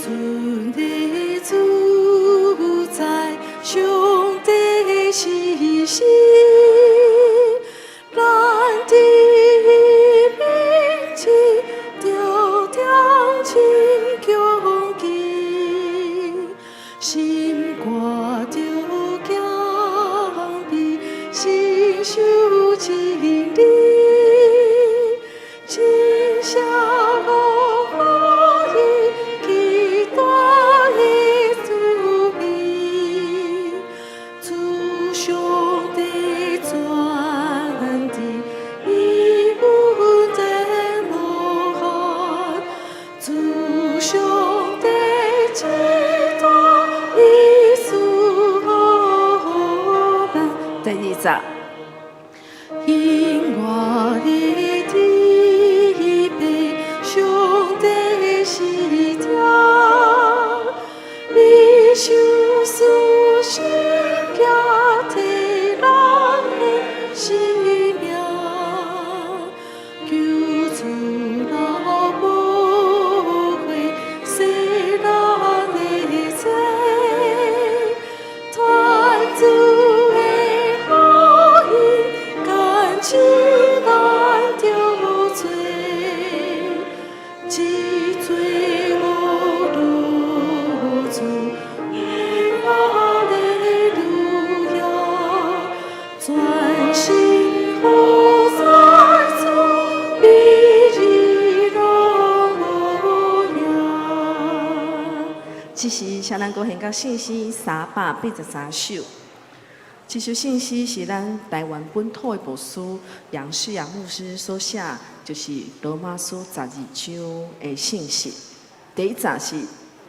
尊的主宰，上帝是神，咱佇伊面前著踮真恭敬，心肝著謙卑，信守真理，真相福音，基大的慈悲，主上帝全知，伊恩典無限，主上帝至大伊賜予咱。第二節。因我的天父上帝是疼，伊賞賜神行替人的生命，求主來保護世人的罪，傳主的福音，趕盡咱著罪，這罪惡如主，哈利路亞，全心服侍主，美榮耀。這時，請咱閣獻到聖詩383首。這首聖詩是咱台灣本土的牧師楊世陽牧師所寫，就是羅馬書十二章的信息。第一節是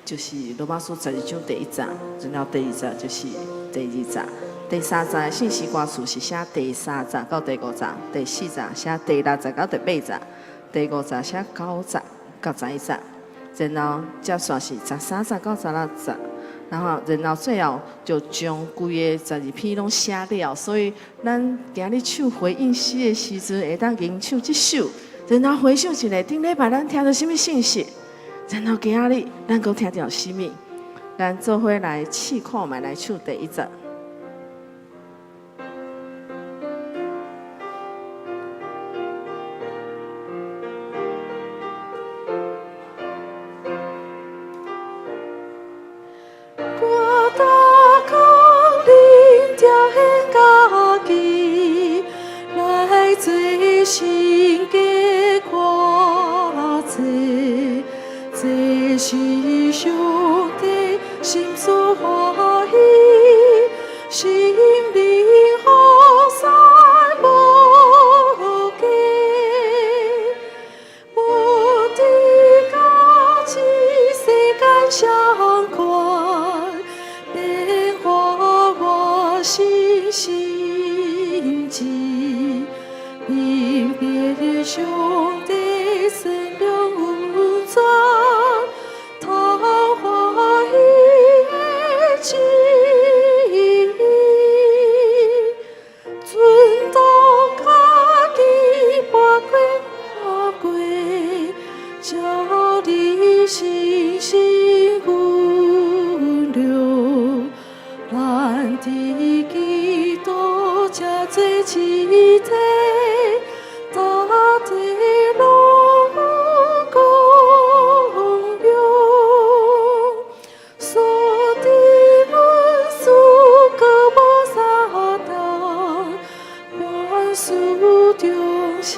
就是羅馬書十二章第一節，然後第二節就是第二節。第三節的聖詩歌詞是寫第三節到第五節，第四節寫第六節到第八節，第五節寫九節到十一節，然後接續是13節到16節。然後最後就將規個十二篇攏寫了，所以咱今日唱回應詩的時陣，會當吟唱這首，然後回想一下，頂禮拜咱聽著啥物信息，然後今日咱閣聽著啥物，咱做伙來試看覓來唱第一節。我逐工啉著献家己，來做神家歌祭，這是上帝心所歡喜，心靈好賽無價。無佇家這世間相款，變化我心心志，明辨上帝善良運轉，通歡喜的旨意，存當家己跋過跋過，照你信心溫柔，咱佇基督這做一體，大地攏共用。所得文殊閣無撒旦，萬事中是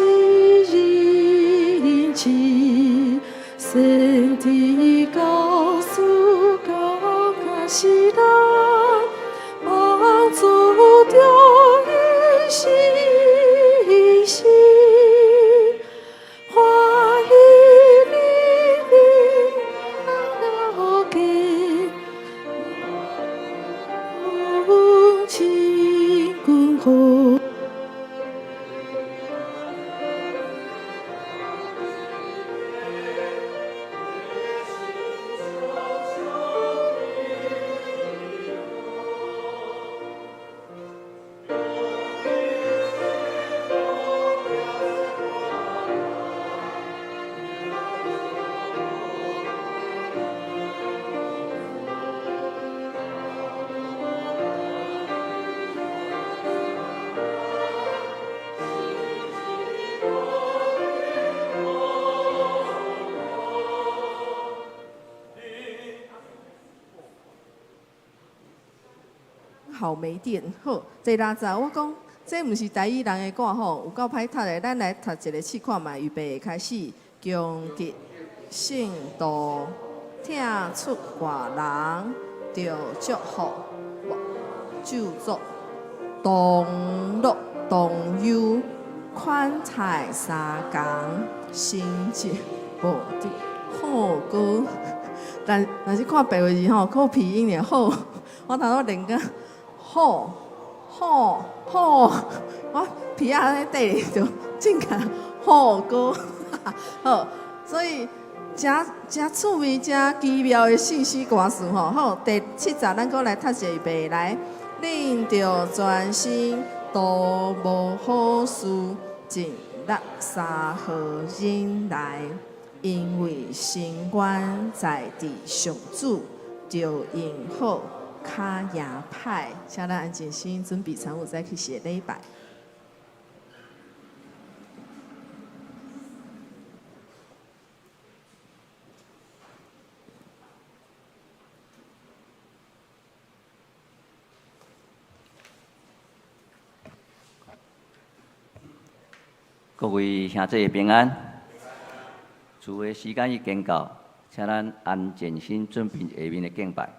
仁慈，先知教師教是人，幫助著伊信心，歡喜裡面了解，親君好。好沒電。好，第六十，我講這毋是台語人的歌吼，有夠歹讀的。咱來讀一个試看覓，預備開始。攻擊聖徒，疼出外人，著祝福，咒詛，同樂同憂，款待相共，成就無敵好歌。但若是看白話字吼，靠鼻音爾好。我頭拄練甲好好好，我鼻仔咧底就進甲好歌。好，所以誠誠趣味、誠奇妙的信息歌詞吼。好，第70，咱閣來讀一个預備來，恁著專心都無好事，盡力相好忍耐，因為深願在佇上主，著用好較贏歹。請咱安靜心，準備參與再去寫禮拜。各位兄弟平安，聚會時間已經到，請咱安靜心準備下面的敬拜。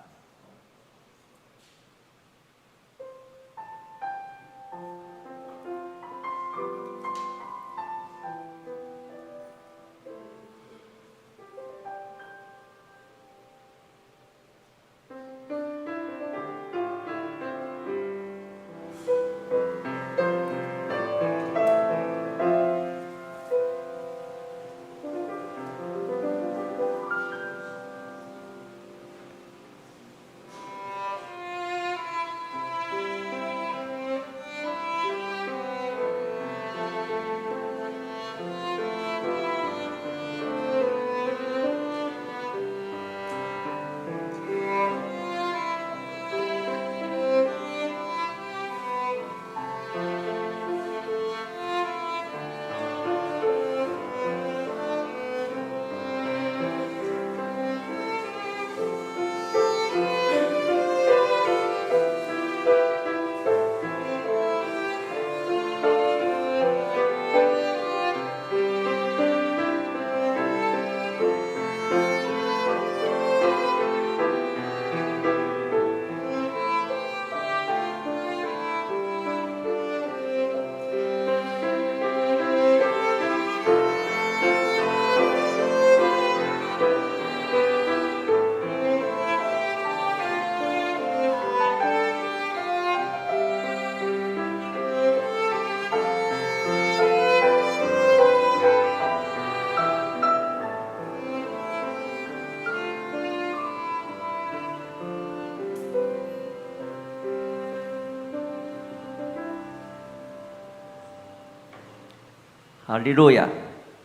哈利路亞！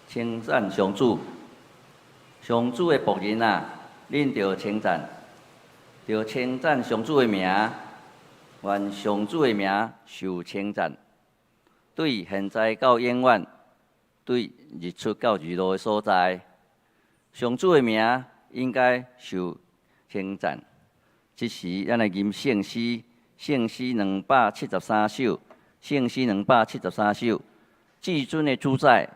稱讚上主，上主的僕人啊，恁著稱讚，著稱讚上主的名，願上主的名受稱讚。對現在到永遠，對日出到日落的所在，上主的名應該受稱讚。這時，咱來吟聖詩，聖詩273首，聖詩273首。至尊的主宰。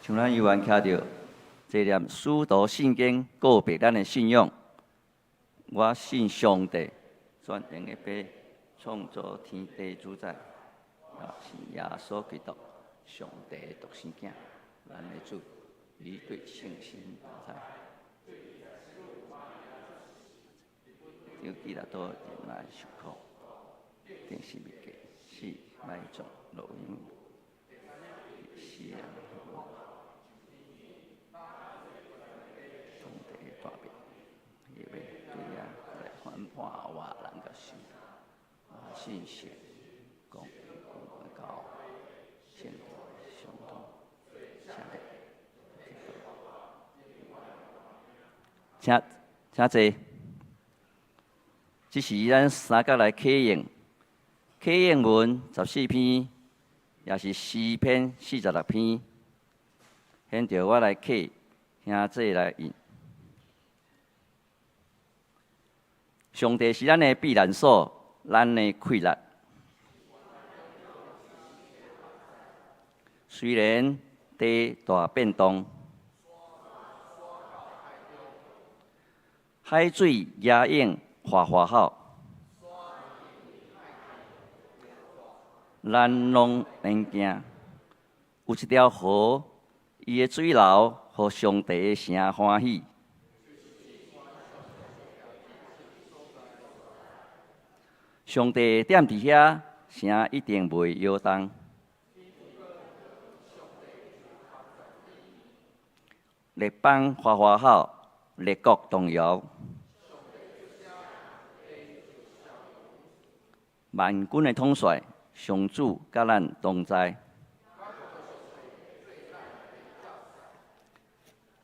像咱猶原徛著這念使徒信經告白咱的信仰。我信上帝，全能的父，創造天地主宰，也信耶穌基督，上帝的獨生囝，咱的主，伊對聖神同在。有彼拉多來受苦，釘十字架，死埋葬，落陰，死人復活，上帝的大名，伊欲對遐來審判活人佮死人。我信聖公教聖徒相通，請請坐。這時咱三角來啟應，啟應文14篇，也是詩篇46篇。現在我來啟兄弟來應。上帝是咱的避難所，咱的氣力。雖然地大變動，海水野湧嘩嘩吼，咱攏免驚。有一條河，伊的水流予上帝的城歡喜。上帝踮佇遐，城一定袂搖動。列邦嘩嘩吼，列國動搖。萬軍的統帥，上主佮咱同在。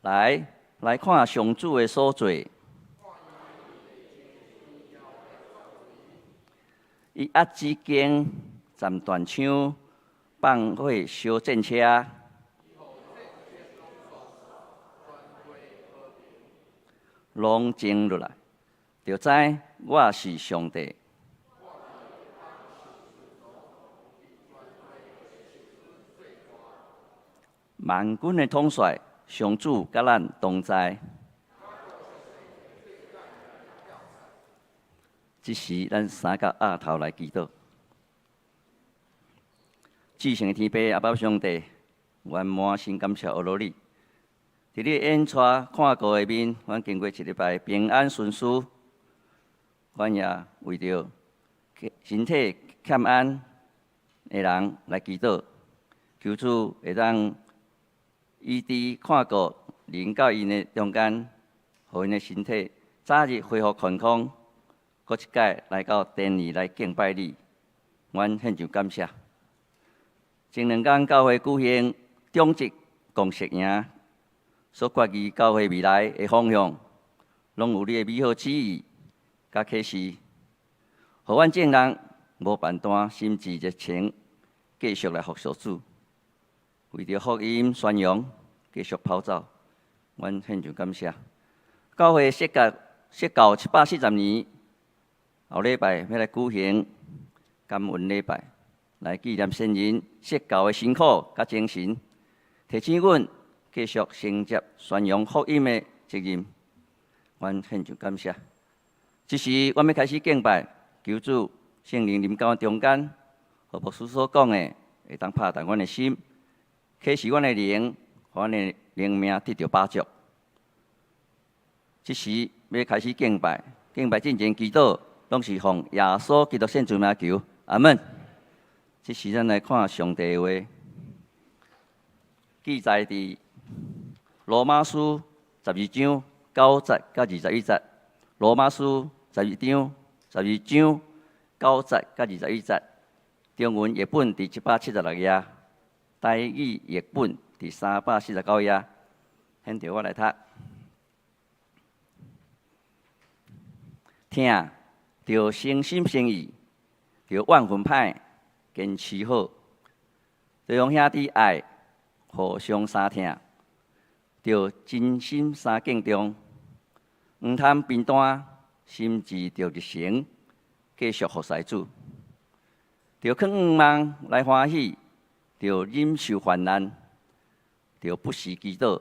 來，來看上主的所做。伊壓指弓，斬斷槍，放火燒戰車。攏靜落來，就知我是上帝。萬軍的統帥，上主佮咱同在。這時，咱三個額頭來祈禱。至聖的天父阿爸上帝，阮滿心感謝阿羅你。佇你恩帶看顧的面，阮經過一禮拜平安順遂。阮也為著身體欠安的人來祈禱，求主會當醫治看顧臨到𪜶的中間，予𪜶的身體早日恢復健康，閣一擺來到殿裡來敬拜你。阮獻上感謝。前兩工教會舉行長執共識營，所決議教會未來的方向，攏有你的美好旨意佮啟示，予阮眾人無貧惰，心志熱情，繼續來服侍主，為著福音宣揚，繼續跑走。阮獻上感謝。教會設教設教740年，後禮拜欲來舉行感恩禮拜，來紀念先人設教的辛苦佮精神，提醒阮繼續承接宣揚福音的責任。阮獻上感謝。這時，阮欲開始敬拜，求主聖靈臨到阮中間，予牧師所講的會當拍動阮的心，啟示阮的靈，予阮的靈命得著飽足。這時欲開始敬拜，敬拜進前祈禱，攏是奉耶穌基督聖主名求，阿門。這時咱來看上帝的話，記載佇羅馬書12章9節佮21節。羅馬書12章9節佮21節。中文譯本佇776頁，台語譯本佇349頁。現在我來讀。疼，著誠心誠意，著怨恨歹，堅持好，著用兄弟愛互相相疼，著真心相敬重，毋貪貧惰，心志著熱誠，繼續服侍主，著囥向望來歡喜，著忍受患難，著不時祈禱，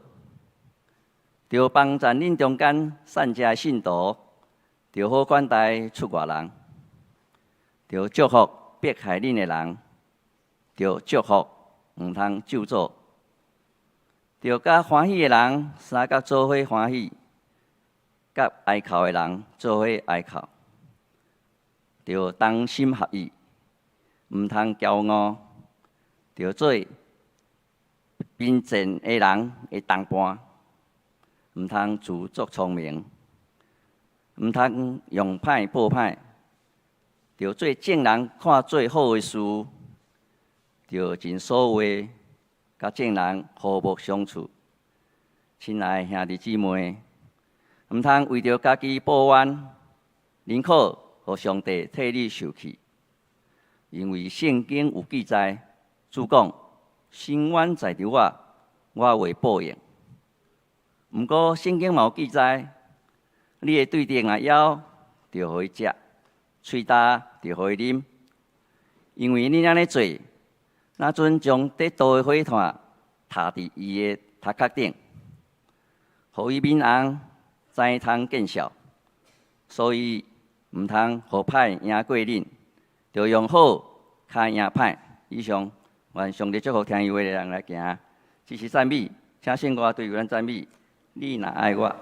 著幫贊恁中間散遮的信徒，著好款待出外人，著祝福迫害恁的人，著祝福毋通咒詛，著佮歡喜的人相佮做伙歡喜，佮哀哭的人做伙哀哭，著同心合意，毋通驕傲，著做貧賤的人的同伴，毋通自作聰明，毋通用歹報歹，著做眾人看做好的事，著盡所有佮眾人和睦相處。親愛的兄弟姊妹，毋通為著家己報怨，寧可予上帝替你受氣，因為聖經有記載，主講：伸冤在佇我，我會報應。毋過聖經嘛有記載，你的對敵若枵，就予伊食；喙焦，就予伊啉。因為你按呢做，若陣將得道的火炭塔佇伊的頭殼頂，予伊面紅，知通見笑。所以毋通予歹贏過恁，著用好較贏歹。以上，願上帝祝福聽伊話的人來行。這是讚美，請信我對咱讚美。你若愛我。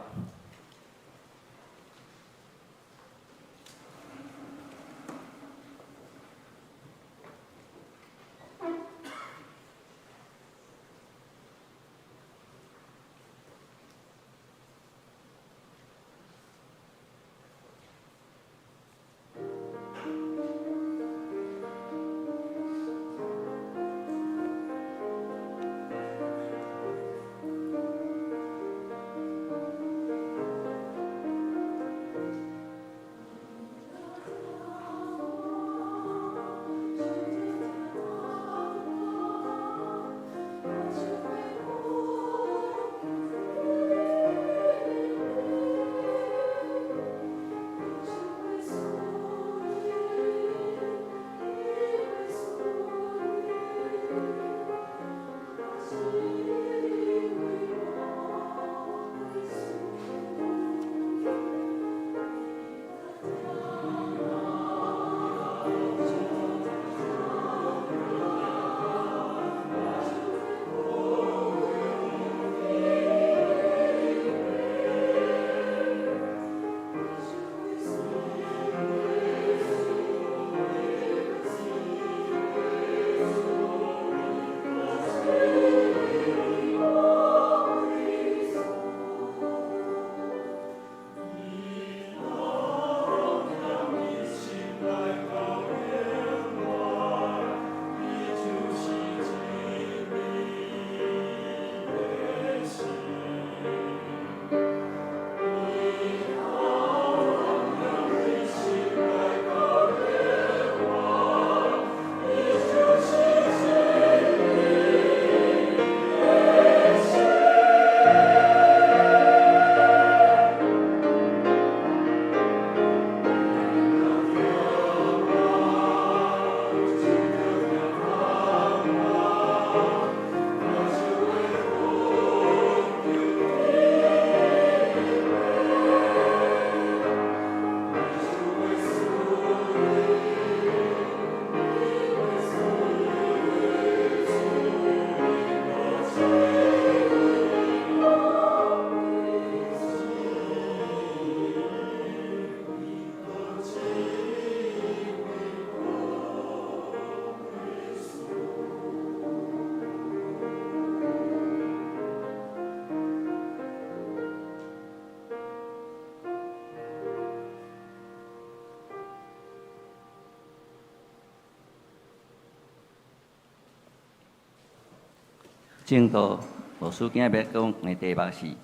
正道老師今日欲講的題目是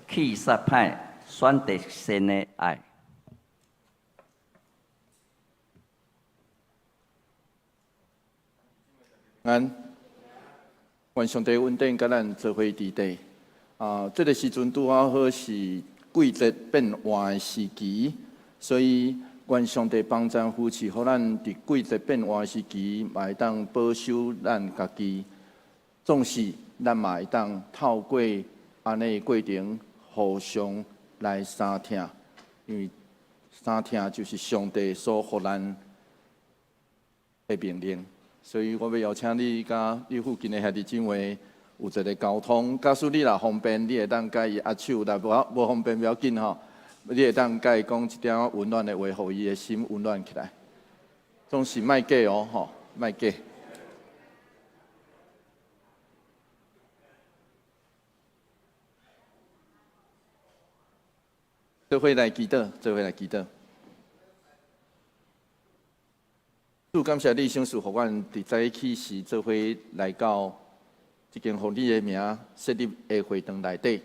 去煞歹，選擇善的愛。安，願上帝恩典佮咱做伙佇地。啊，這个時陣拄仔好是季節變換的時期，所以願上帝幫贊扶持，予咱佇季節變換的時期，嘛會當保守咱家己。總是咱嘛會當透過按呢過程互相來相疼，因為相疼就是上帝所予咱的命令。所以我欲邀請你佮你附近的兄弟姊妹有一个溝通。假使你若方便，你會當佮伊握手；若無方便，無要緊吼。你會當佮伊講一點仔溫暖的話，予伊的心溫暖起來。總是莫假哦，吼，莫假。做伙來祈禱，做伙來祈禱。主，感謝你賞賜予阮佇早起時做伙來到這間奉你的名設立的會堂內底，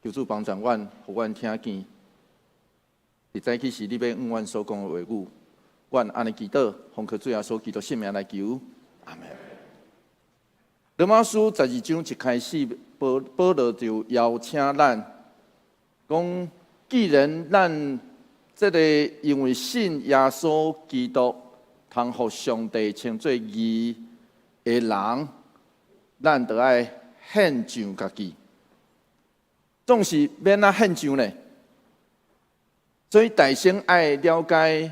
求主幫助阮，予阮聽見佇早起時你欲向阮所講的話語。阮按呢祈禱，奉靠主耶穌基督聖名來求，阿們。羅馬書十二章一開始，保保羅就邀請咱講，既然咱這个因為信耶穌基督，通予上帝稱做義的人，咱就愛獻上家己。總是欲按怎獻上呢？所以大先愛了解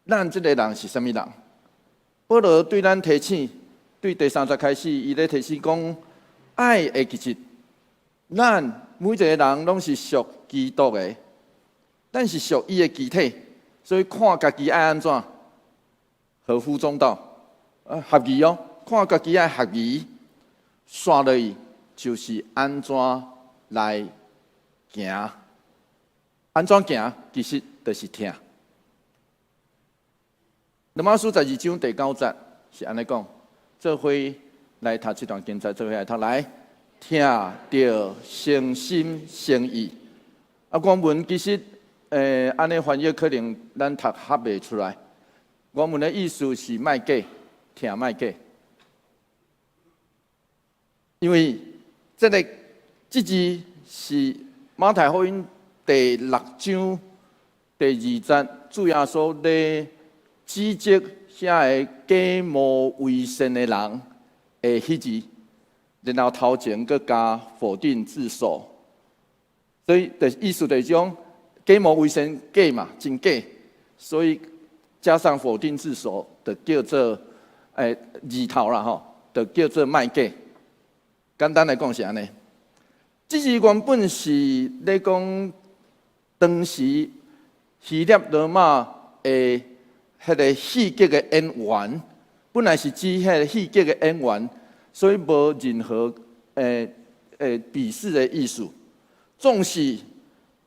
咱這个人是啥物人。保羅對咱提醒，對第三節開始，伊咧提醒講，愛會記得，咱每一个人攏是屬基督的，咱是屬伊的肢體，所以看家己愛按怎，合乎中道，啊，合宜哦，看家己愛合宜，煞落去就是按怎來行，按怎行，其實就是疼。羅馬書十二章第九節是按呢講，做伙來讀這段經節，做伙來讀來，疼著誠心誠意。啊，原文其實，按呢翻譯可能咱讀合袂出來。原文的意思是莫假，疼莫假。因為這个這字是馬太福音第六章第二節，主耶穌咧指責遐個假冒為善的人的彼字，然後頭前閣加否定字首，所以的意思就是講假冒為善假嘛，真假，所以加上否定字首，就叫做字頭啦吼，就叫做莫假。簡單來講是按呢，這字原本是咧講當時希臘羅馬的彼个戲劇的演員，本來是指彼个戲劇的演員，所以無任何鄙視的意思。總是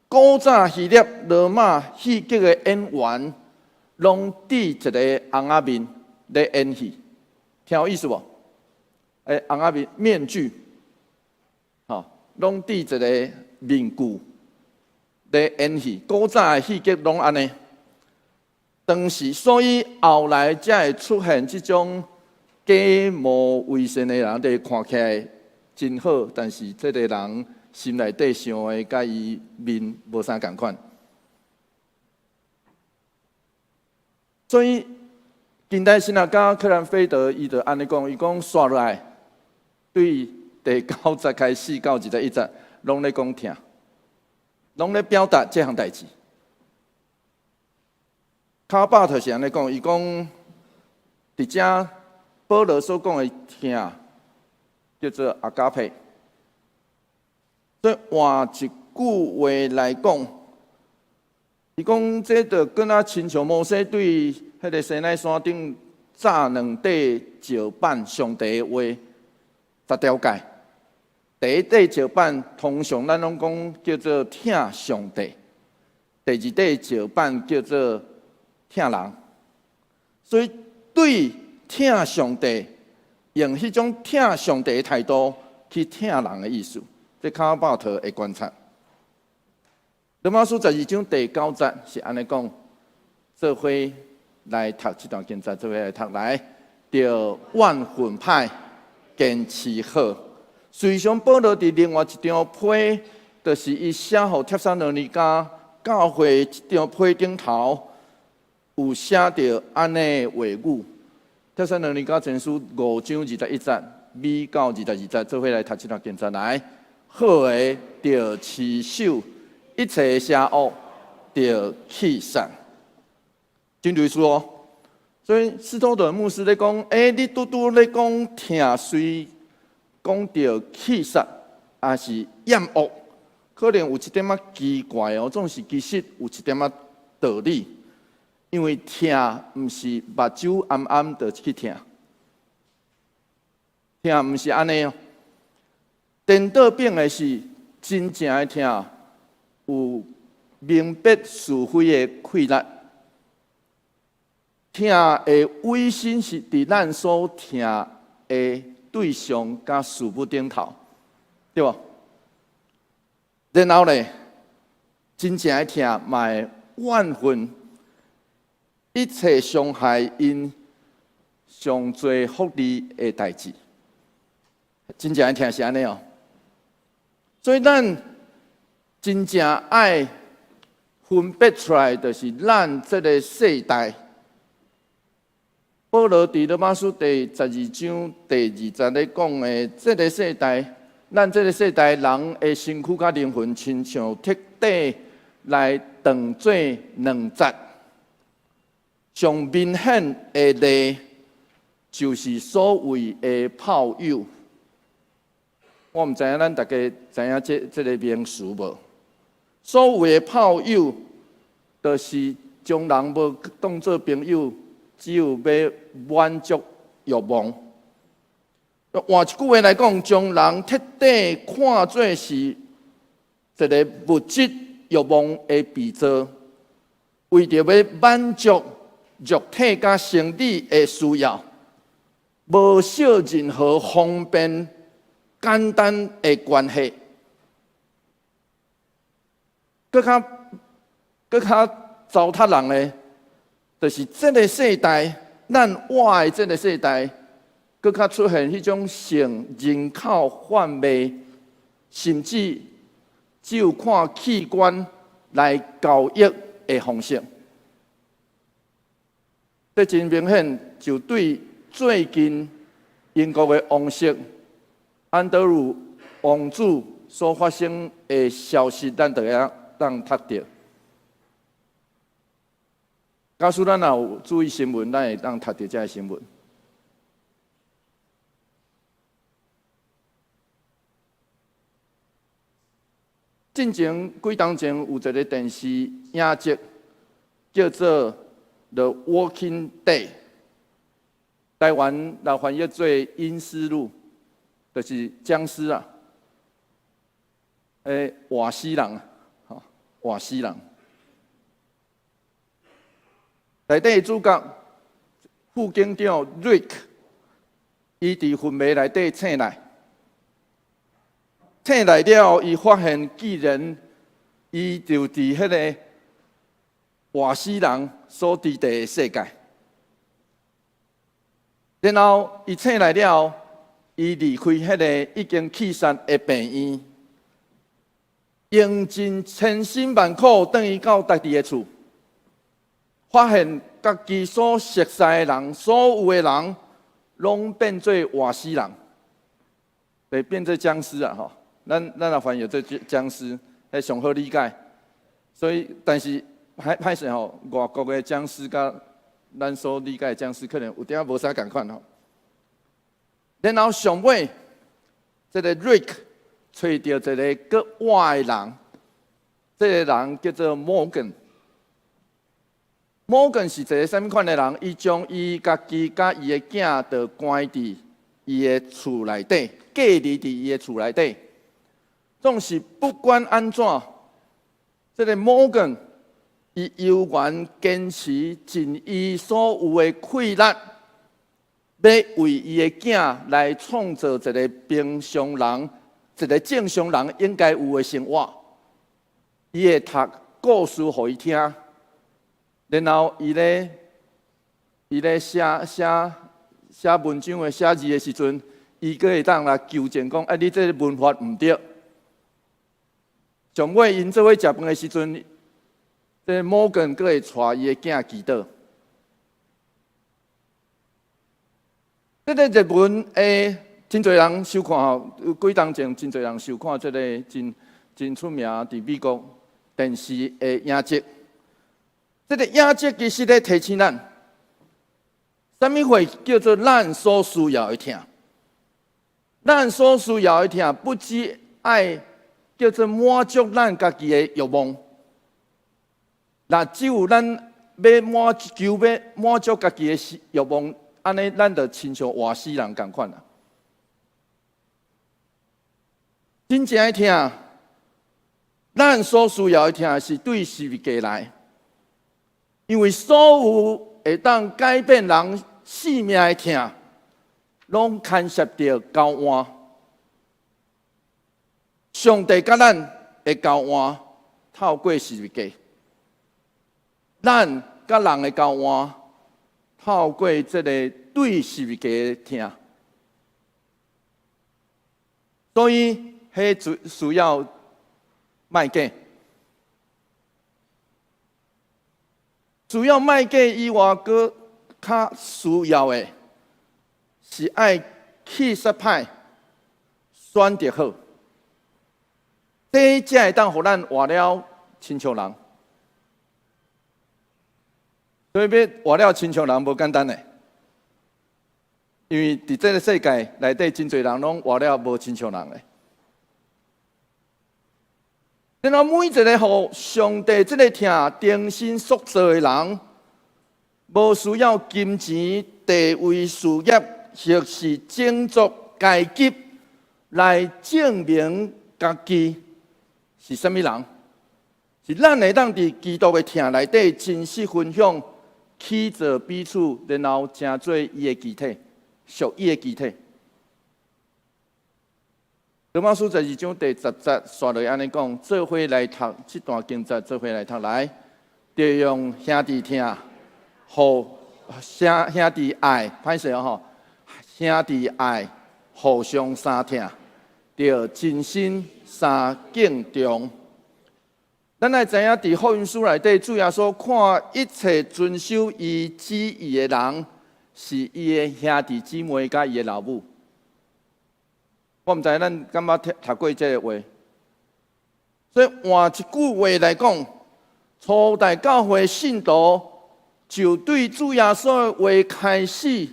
古早希臘羅馬戲劇的演員，攏戴一个尪仔面咧演戲，聽有意思無？尪仔面面具，吼，攏戴一个面具咧演戲。古早的戲劇攏按呢。當時，所以後來才會出現這種假冒為善的人，就看起來真好，但是這个人心內底想的，佮伊面無啥仝款。所以近代神學家克蘭菲德伊就按呢講，伊講煞落來，對第九節開始到21節，攏咧講疼，攏咧表達這項代誌。卡巴特是按呢講，伊講佇遮保羅所講的疼叫做阿加佩。所以換一句話來講，伊講這就敢若親像摩西對彼个西奈山頂紮兩塊石板上帝的話，十條誡。第一塊石板通常咱攏講叫做疼上帝，第二塊石板叫做疼人。所以對疼上帝，用彼種疼上帝的態度去疼人的意思，這卡巴特的觀察。羅馬書十二章第九節是按呢講，做伙來讀這段經節，做伙來讀來，著萬分歹堅持好。事實上，保羅佇另外一張批，就是伊寫予帖撒羅尼迦教會這張批頂頭，有寫著按呢話語。帖撒羅尼迦前書5章21節，尾到22節，做伙來讀這段經節來。好的著持守，一切邪惡著棄殺。真類似哦。所以斯多德牧師咧講，欸，你拄拄咧講疼，雖講著棄殺，抑是厭惡，可能有一點仔奇怪哦。總是其實有一點仔道理，因為疼毋是目睭暗暗就去疼，疼毋是按呢哦。顛倒變的是真正的疼，有明辨是非的氣力。疼的委身是佇咱所疼的對象佮事物頂頭，對無？然後咧，真正的疼嘛會怨恨一切傷害𪜶上濟福利的代誌。真正的疼是按呢哦。所以咱真正愛分別出來，就是咱這个世代。保羅佇羅馬書第12章第2節咧講的，這个世代，咱這个世代人的身軀佮靈魂，親像徹底來當做兩節。上明顯的例，就是所謂的炮友。我毋知影咱大家知影這个名詞無？所謂的炮友，就是將人無當做朋友，只有欲滿足欲望。換一句話來講，將人徹底看做是一个物質欲望的被造，為著欲滿足肉體佮生理的需要，無受任何方便簡單的關係。閣較糟蹋人的，就是這个世代，咱活的這个世代，閣較出現彼種性人口販賣，甚至只有看器官來交易的方式。這真明顯，就對最近英國的王室安德魯王子所發生的消息，咱就會當讀著。假使咱若有注意新聞，咱會當讀著這个新聞。進前幾冬前有一个電視影集，叫做《The Walking Dead》，台灣來翻譯做《陰屍路》，就是殭屍啊，欸，活死人啊，吼，活死人。內底主角副警長 Rick，伊佇昏迷內底醒來，醒來了，伊發現竟然伊就佇彼个活死人所佇的世界。然後伊醒來了，伊離開彼个已經棄殺的病院，用盡千辛萬苦，轉去到家己的厝，發現家己所熟似的人，所有的人，攏變做活死人，對，變做殭屍啊！吼，咱若翻譯做殭屍，彼上好理解。所以，但是歹歹勢吼，外國的殭屍佮咱所理解的殭屍，可能有點仔無啥仝款吼。然後上尾，這个 Rick 揣著一个閣活的人，這个人叫做 Morgan。Morgan 是一个啥物款的人？伊將伊家己佮伊的囝就關佇伊的厝內底，隔離佇伊的厝內底。總是不管按怎，這个 Morgan 伊猶原堅持盡伊所有的氣力，欲為伊的囝來創造一个平常人、一个正常人應該有的生活。伊會讀故事予伊聽。然後伊咧寫文章的寫字的時陣，伊閣會當來糾正講：啊，你這个文法毋對。上尾𪜶做伙食飯的時陣，這摩根閣會帶伊的囝祈禱。這个熱門的真濟人收看吼，有幾冬前真濟人收看這个真真出名佇美國電視的影集。這个影集其實咧提醒咱，啥物貨叫做咱所需要的疼？咱所需要的疼，不只愛叫做滿足咱家己的欲望。若只有咱欲滿求欲滿足家己的欲望，按呢咱就親像活死人仝款啊！真正的疼，咱所需要的疼是對十字架來，因為所有會當改變人性命的疼，攏牽涉著交換。上帝佮咱的交換，透過十字架；咱佮人的交換，透過這个對十字架的疼。所以，彼需要莫假，需要莫假以外，閣較需要的是愛氣質歹，選擇好，這才會當予咱活了親像人。所以欲活了親像人無簡單的，因為佇這个世界內底，真濟人攏活了無親像人的。然後每一个予上帝這个疼重新塑造的人，無需要金錢、地位、事業，或是種族階級來證明家己是啥物人。是咱會當佇基督的疼內底真實分享，起造彼此，然後成做伊的肢體，屬伊的肢體。羅馬書十二章第十節，紲落按呢講，做伙來讀這段經節，做伙來讀來，著用兄弟疼，互兄兄弟愛，歹勢吼，兄弟愛互相相疼，著真心相敬重。咱來知影，佇福音書內底，主耶穌看一切遵守伊旨意的人，是伊的兄弟姊妹佮伊的老母。我毋知咱敢捌讀過這个話，所以換一句話來講，初代教會信徒就對主耶穌的話開始，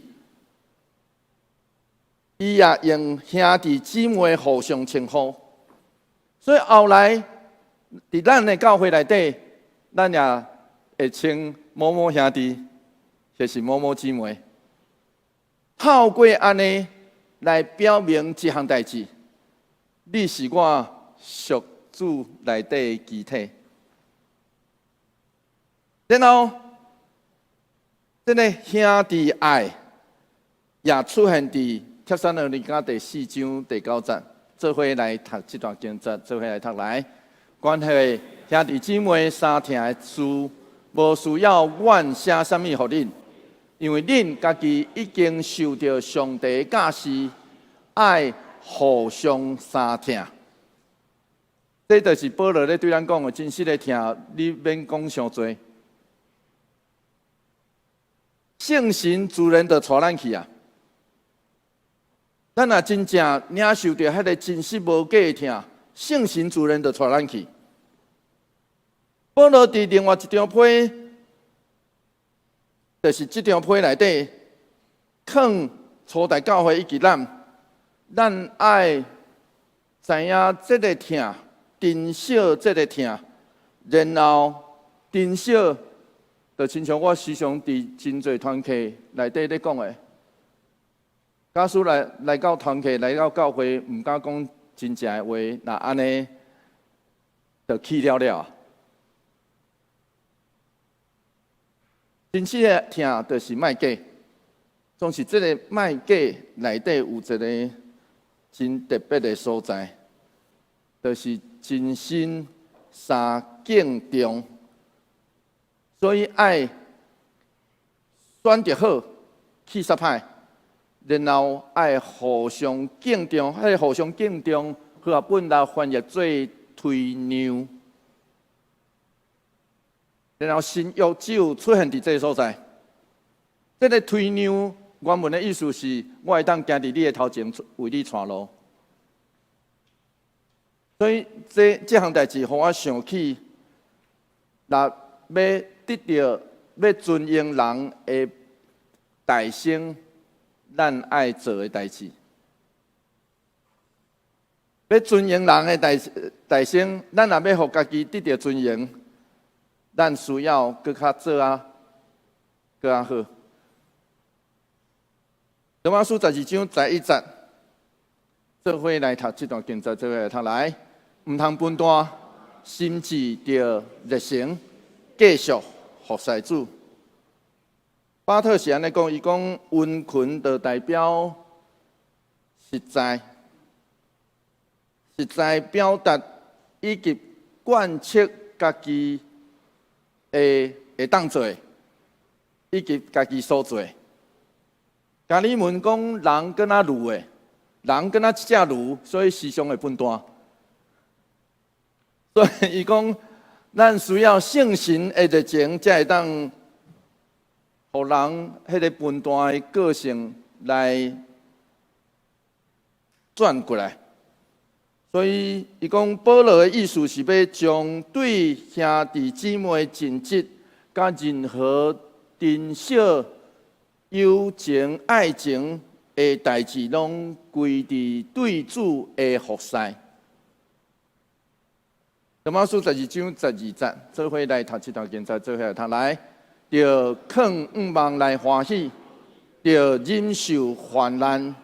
伊也用兄弟姊妹互相稱呼。所以後來佇咱的教會內底，咱也會稱某某兄弟，或是某某姊妹，透過按呢來表明這項代誌，你是我屬主內底的肢體。然後，這个兄弟愛也出現佇帖撒羅尼迦第四章第九節，做伙來讀這段經節，做伙來讀來。關係兄弟姊妹相疼的事，無需要阮寫啥物予恁。因為恁家己已經受著上帝教示，愛互相相疼。這就是保羅咧對咱講的真實的疼，你免講傷濟。聖神自然就帶咱去啊！咱若真正領受著彼个真實無假的疼，聖神自然就帶咱去。保羅佇另外一張批，就是這張批內底，勸初代教會以及咱，咱愛知影這个疼，珍惜這个疼，然後珍惜，就親像我時常佇真濟團契內底咧講的，假使來來到團契，來到教會，毋敢講真正的話，若按呢，就去了了。真實的疼就是莫假，總是這个莫假內底有一个真特別的所在，就是真心相敬重，所以愛選擇好，氣質歹，然後愛互相敬重，彼个互相敬重，和合本來翻譯做推讓。然後新約只有出現佇這个所在，這个推讓原文的意思是，我會當行佇你的頭前，為你帶路。所以這這項代誌，予我想起，若欲得著欲尊榮人的大聲，咱愛做的代誌。欲尊榮人的大大聲，咱若欲予家己得著尊榮，咱需要閣較做啊，閣較好。羅馬書12章11節，做伙來讀這段經節，做伙來讀來，毋通笨惰，心志著熱誠，繼續服侍主。巴特是按呢講，伊講殷勤就代表實在，實在表達以及貫徹家己會會當做的，以及家己所做的。加爾文講人敢若驢的，人敢若一隻驢，所以時常會笨惰。所以伊講，咱需要聖神的熱情，才會當予人彼个笨惰的個性來轉過來。所以伊講保羅的意思是欲將對兄弟姊妹盡職，佮任何珍惜友情、愛情的代誌，攏歸佇對主的服侍。羅馬書12章12節，做伙來讀這段經節，做伙來讀來，著囥向望來歡喜，著忍受患難，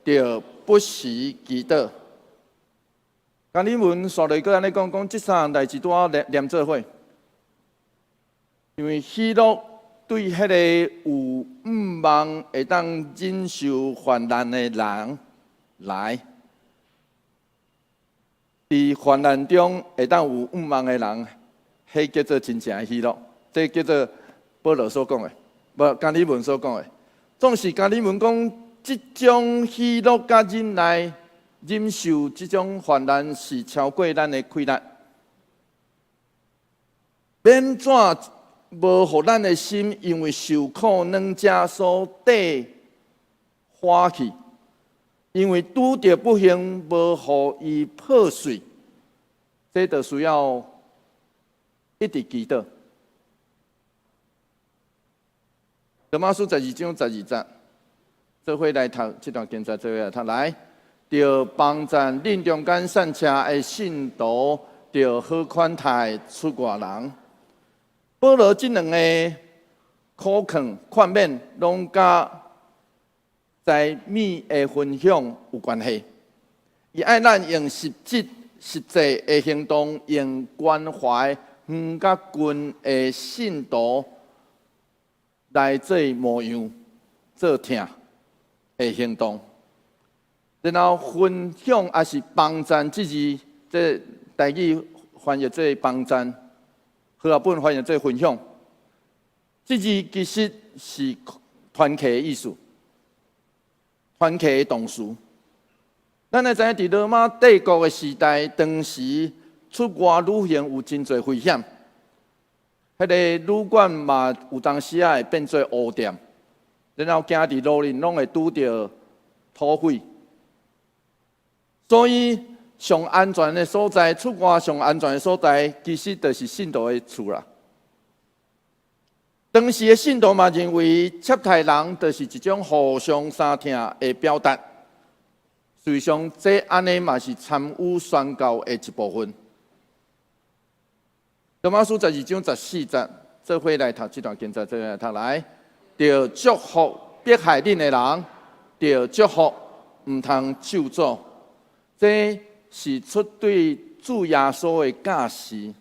著不時祈禱。加爾文煞落閣按呢講，講這三項代誌拄好連連做伙，因為喜樂對彼個有向望會當忍受患難的人來，佇患難中會當有向望的人，彼叫做真正的喜樂。這叫做保羅所講的，無加爾文所講的。總是加爾文講，這種喜樂佮忍耐、忍受這種患難是超過咱的氣力。免怎無予咱的心因為受苦兩者所綴歡去，因為拄著不幸無予伊破碎，這就需要一直祈禱。羅馬書12章12節，做伙來讀這段經節，做伙來讀來，著幫贊恁中間散車的信徒，著好款待出外人。保羅這兩個苦勸勸勉，攏佮財物的分享有關係。伊愛咱用實質實際的行動，用關懷遠佮近的信徒來做模樣、做疼的行動。然後分享抑是幫贊這字，這台語翻譯做幫贊，和合本翻譯做分享。這字其實是團契的意思，團契的動詞。咱會知影，佇羅馬帝國的時代，當時出外旅行有真濟危險，彼個旅館嘛有當時仔會變做烏店，然後行佇路裡攏會拄著土匪。所以上安全的所在，出外上安全的所在，其實就是信徒的厝啦。當時的信徒嘛認為，接待人就是一種互相相疼的表達。事實上，這按呢嘛是參與宣教的一部分。羅馬書12章14節，做伙來讀這段經節，做伙來讀來，著祝福迫害恁的人，著祝福，毋通咒詛。這是出對主耶穌的教示。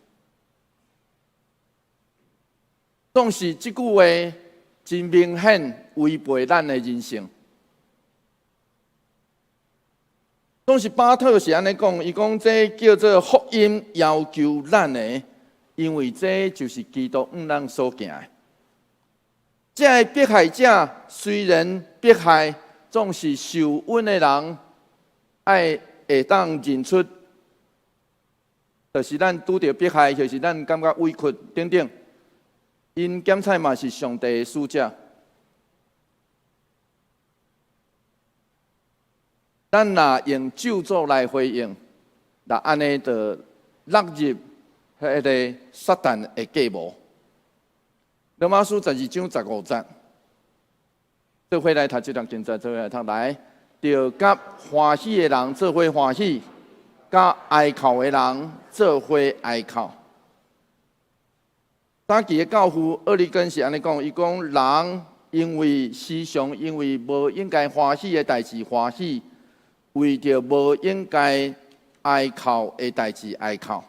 總是這句話真明顯違背咱的人性。總是巴特是按呢講，伊講這叫做福音要求咱的，因為這就是基督向咱所行的。這个迫害者雖然迫害，總是受恩的人愛會當認出，就是咱拄著迫害，就是咱感覺委屈等等，𪜶檢採嘛是上帝的使者。咱若用咒詛來回應，若按呢就落入彼个撒旦的計謀。羅馬書12章15節，做伙來讀這段經節，做伙來讀來，著佮歡喜的人做伙歡喜，佮哀哭的人做伙哀哭。早期的教父厄里根是按呢講，伊講人因為時常因為無應該歡喜的代誌歡喜，為著無應該哀哭的代誌哀哭。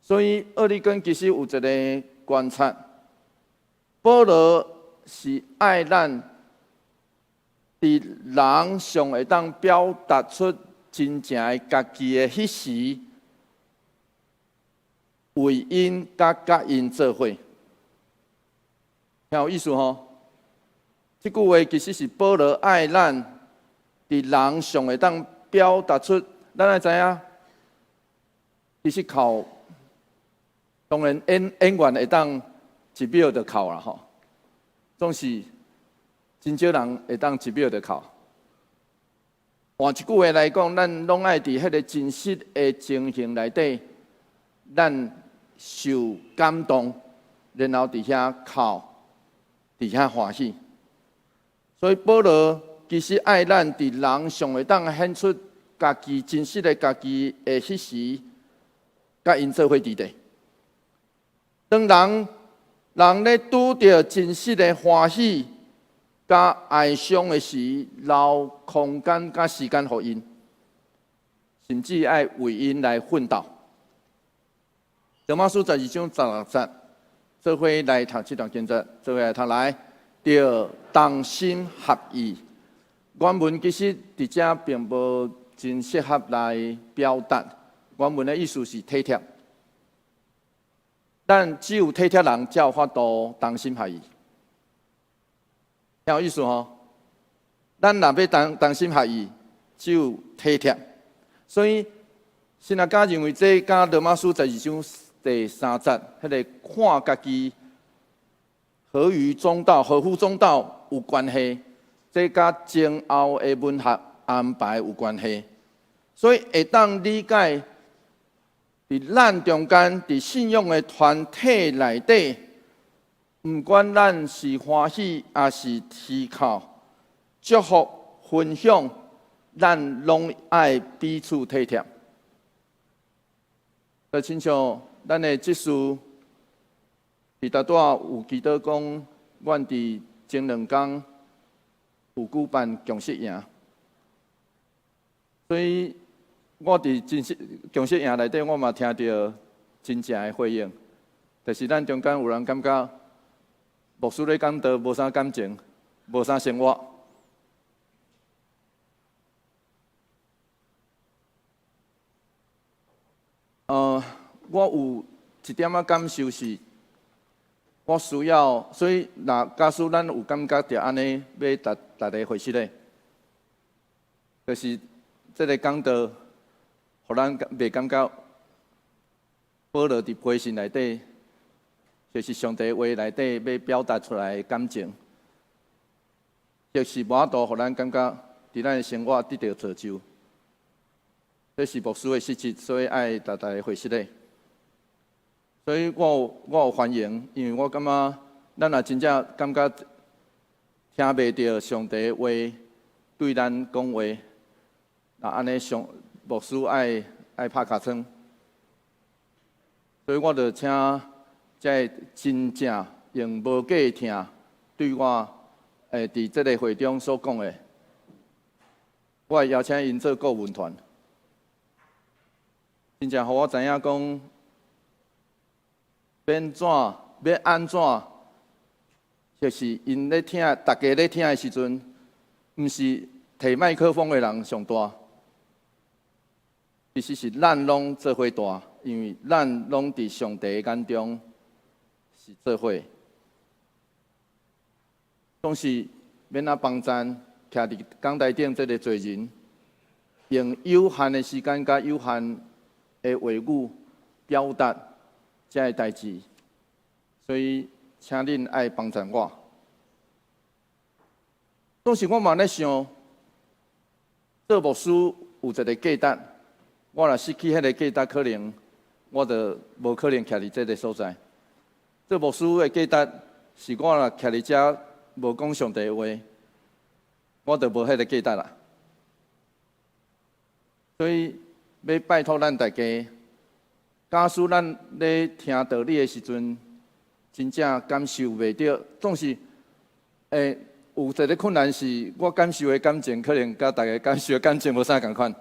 所以厄里根其實有一个觀察，保羅是愛咱佇人上會當表達出真正的家己的彼時，為𪜶佮佮𪜶做伙，聽有意思吼？這句話其實是保羅愛咱佇人上會當表達出，咱愛知影，其實哭，當然演員會當一秒就哭啦吼，總是真少人會當一秒就哭。換一句話來講，咱攏愛佇彼个真實的情形內底，咱受感動，然後佇遐哭，佇遐歡喜。所以保羅其實愛咱佇人上會當顯出家己真實的家己的彼時，佮𪜶做伙佇咧。當人人咧拄著真實的歡喜佮哀傷的時，留空間佮時間予𪜶，甚至愛為𪜶來奮鬥。羅馬書12章16節，做伙來讀這段經節，做伙來讀來，著同心合意。原文其實佇遮並無真適合來表達。原文的意思是體貼，但只有體貼人才有法度同心合意。聽有意思吼？咱若欲同心合意，只有體貼。所以神學家認為這佮羅馬書12章第3節，彼个看家己合於中道、合乎中道有關係，這佮前後的文學安排有關係，所以會當理解，佇咱中間，佇信仰的團體內底，毋管咱是歡喜抑是啼哭，祝福分享，咱攏愛彼此體貼。就親像咱的執事，佇拄仔有祈禱講，阮佇前兩工有舉辦共識營，所以我佇真實共識營內底，我嘛聽著真正的回應，就是咱中間有人感覺牧師咧講道無啥感情，無啥生活。我有一點仔感受是，我需要，所以若假使咱有感覺著按呢，欲逐逐家回失咧，就是這个講道，予咱袂感覺保羅佇批信內底，就是上帝話內底欲表達出來的感情，就是無法度予咱感覺佇咱的生活得著造就。這是牧師的失職，所以愛逐逐家回失咧。所以我有歡迎，因為我感覺咱若真正感覺聽袂著上帝話對咱講話，若按呢上牧師愛拍尻川，所以我就請這个真正用無假疼對我，佇這个會中所講的，我會邀請𪜶做顧問團。真正予我知影講，欲按怎，欲按怎，就是𪜶咧聽，逐家咧聽的時陣，毋是提麥克風的人上大，其實是咱攏做伙大，因為咱攏佇上帝眼中是做伙。總是欲按怎幫贊，徛佇講台頂這个罪人，用有限的時間佮有限的話語表達這个代誌，所以請恁愛幫贊我。當時我嘛咧想，做牧師有一个價值，我若失去彼个價值，可能我就無可能徛佇這个所在。做牧師的價值是我若徛佇遮無講上帝話，我就無彼个價值啦。所以欲拜託咱大家，假使咱咧聽道理的時陣，真正感受袂著，總是有一个困難是，我感受的感情可能佮大家感受的感情無啥仝款。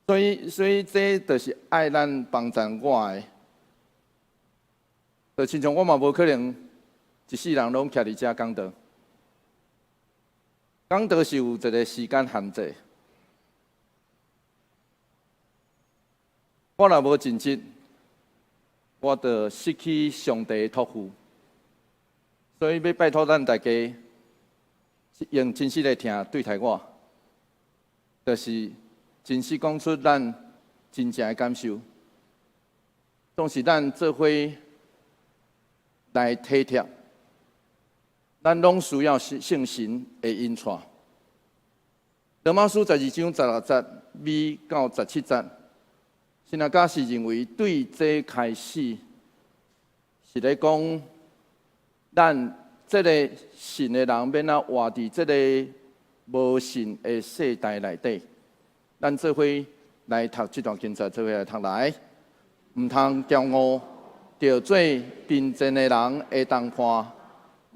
所以這就是愛咱幫贊我的，就親像我嘛無可能一世人攏徛佇遮講道，講道是有一个時間限制。我若無盡職，我就失去上帝的託付。所以欲拜託咱大家，用真實的疼對待我，就是真實講出咱真正的感受。總是咱做伙來體貼，咱攏需要聖神的引帶。羅馬書12章16節尾到17節，神學家是認為對這開始是咧講，咱這个信的人欲按怎活佇這个無信的世代內底。咱做伙來讀這段經節，做伙來讀來，毋通驕傲，著做貧賤的人的同伴，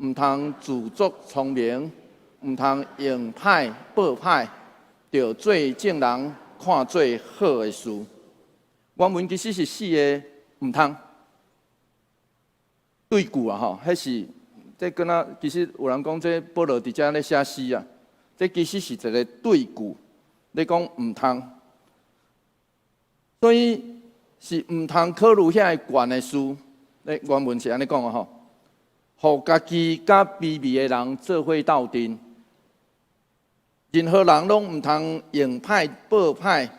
毋通自作聰明，毋通用歹報歹，著做眾人看做好的事。原文其實是四个毋通對句啊！吼，彼是這敢若其實有人講這保羅佇遮咧寫詩啊，這其實是一个對句。咧講毋通，所以是毋通考慮遐个懸的事。咧原文是按呢講的吼，予家己佮卑微的人做伙鬥陣，任何人攏毋通用歹報歹，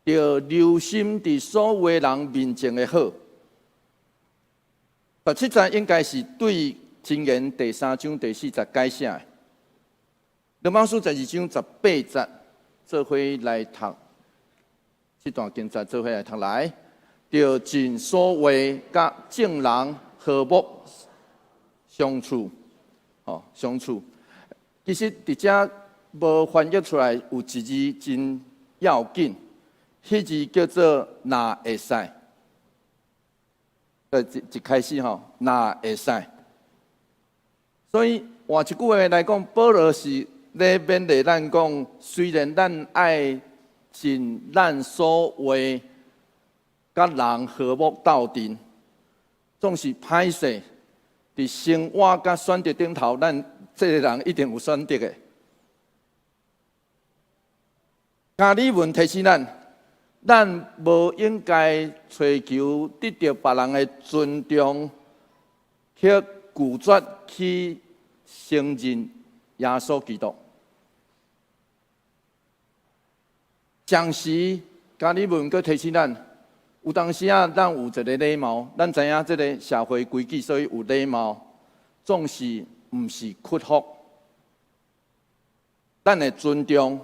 著留心佇所有的人面前的好。17節應該是對箴言第三章第四節改寫的。羅馬書12章18節，做伙來讀這段經節，做伙來讀來，著盡所話佮眾人和睦相處，吼相處。其實佇遮無翻譯出來，有一字真要緊，彼字叫做若會使。一開始吼，若會使。所以換一句話來講，保羅是咧勉勵咱講，雖然咱愛盡咱所話，佮人和睦鬥陣，總是歹勢。佇生活佮選擇頂頭，咱這个人一定有選擇的。加爾文提醒咱，咱無應該揣求得著別人的尊重，卻拒絕去承認耶穌基督。同時，加爾文閣提醒咱，有當時啊，咱有一个禮貌，咱知影這个社會規矩，所以有禮貌，總是毋是屈服。咱會尊重，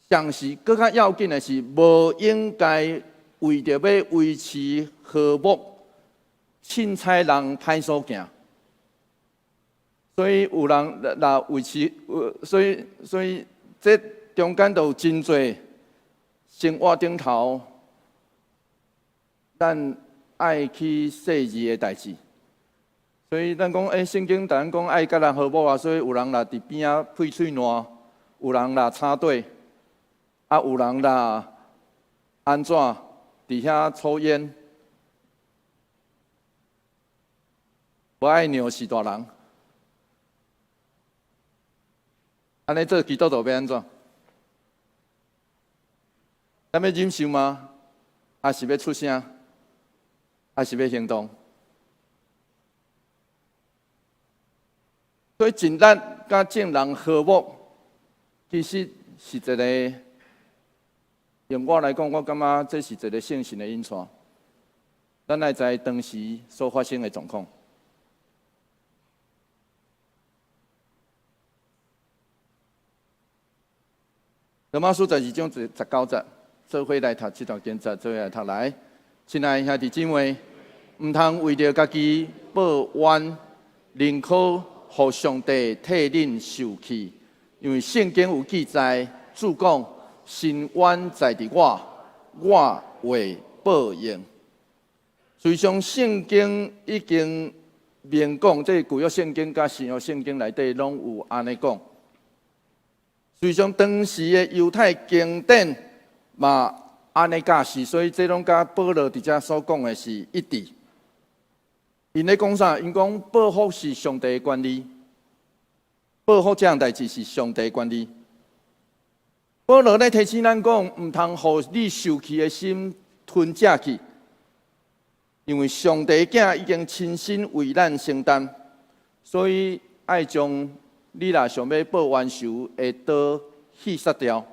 同時閣較要緊的是，無應該為著欲維持和睦，凊彩人歹所行。所以有人若維持，所以這中間就有真濟生活頂頭，咱愛去細膩的代誌。所以咱講，聖經逐咱講愛佮人和睦啊，所以有人若佇邊仔屁喙瀾，有人若插隊，啊，有人若按怎佇遐抽菸，無愛讓是大人。按呢做基督徒欲按怎？咱欲忍受嗎？抑是欲出聲？抑是欲行動？所以盡力佮眾人和睦，其實是一个，用我來講，我感覺這是一个聖神的引帶。咱愛知當時所發生的狀況。羅馬書十二章19節，做伙來讀這段經節，做伙來讀來。親愛兄弟姊妹，毋通為著家己報冤，寧可予上帝替恁受氣，因為聖經有記載，主講：伸冤在佇我，我會報應。事實上，聖經已經明講，這舊約聖經佮新約聖經內底攏有按呢講。事實上，當時的猶太經典嘛按呢教示，所以這攏佮保羅佇遮所講的是一致。𪜶咧講啥？𪜶講報復是上帝的權利，報復這項代誌是上帝的權利。保羅咧提醒咱講，毋通予你受氣的心吞食去，因為上帝囝已經親身為咱承擔，所以愛將你若想欲報冤仇的刀去殺掉。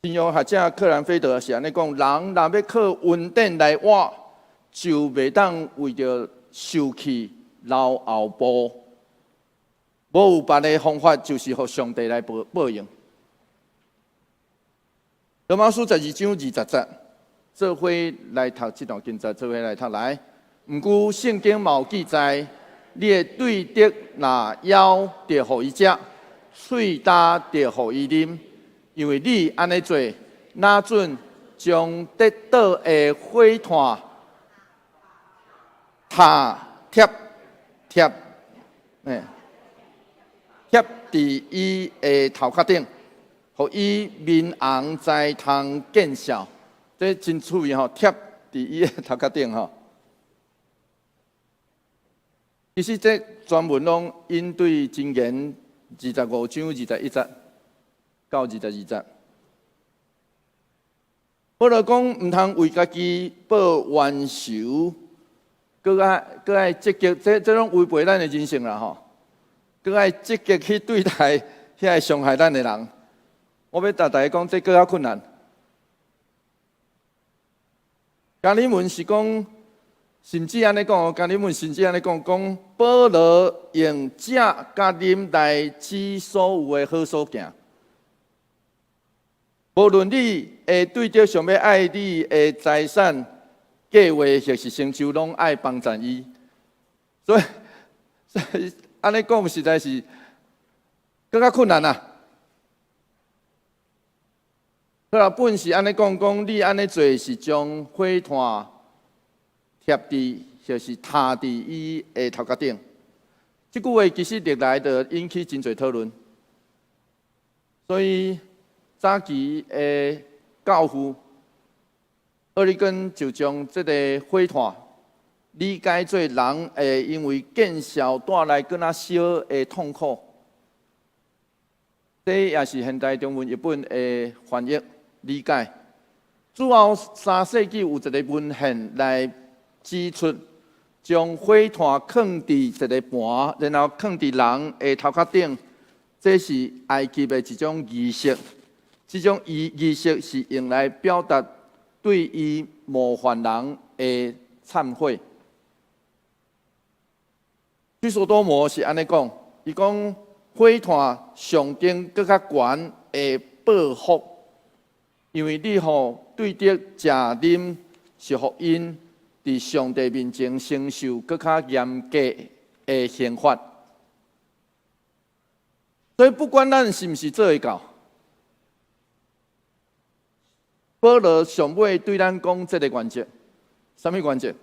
新約學者克蘭菲德是按呢講：人若欲靠恩典來活，就袂當為著受氣留後步。無有別个方法，就是予上帝來報應。羅馬書十二章20節，做伙來讀這段經節，做伙來讀來。毋過聖經嘛有記載，你的對敵若枵，就予伊食；喙焦，就予伊啉。因為你按呢做，若準將跌倒的火炭貼貼貼，貼佇伊的頭殼頂，予伊面紅才通見笑。這真趣味吼，貼佇伊的頭殼頂吼。其實這全文攏引對箴言25章21節到22節。保羅講，毋通為家己報冤仇，閣愛積極，這攏違背咱的人性啦吼。閣愛積極去對待遐個傷害咱的人。我欲共大家講，這閣較困難。加爾文是講，甚至按呢講，加爾文甚至按呢講，講保羅用食佮啉來指所有的好所行。無論你會對著想欲愛你的財產計劃或是成就，攏愛幫贊伊。所以按呢講，實在是閣較困難啊！和合本是按呢講，講你按呢做是將火炭貼佇，或是貼佇伊的頭殼頂。這句話其實歷來就引起真濟討論。所以早期的教父奧利根就將這個火炭理解做人會因為見笑帶來閣較燒的痛苦。這也是現代中文譯本的翻譯理解。主後三世紀有一個文獻來指出，將火炭囥佇一個盤，然後囥佇人的頭殼頂，這是埃及的一種儀式。這種儀式是用來表達對伊冒犯人的懺悔。許多多摩是按呢講，伊講火炭象徵閣較懸的報復，因為你予對敵食啉是予𪜶佇上帝面前承受閣較嚴格的刑罰。所以不管咱是毋是做會到，保羅上尾對咱講這個原則，啥物原則？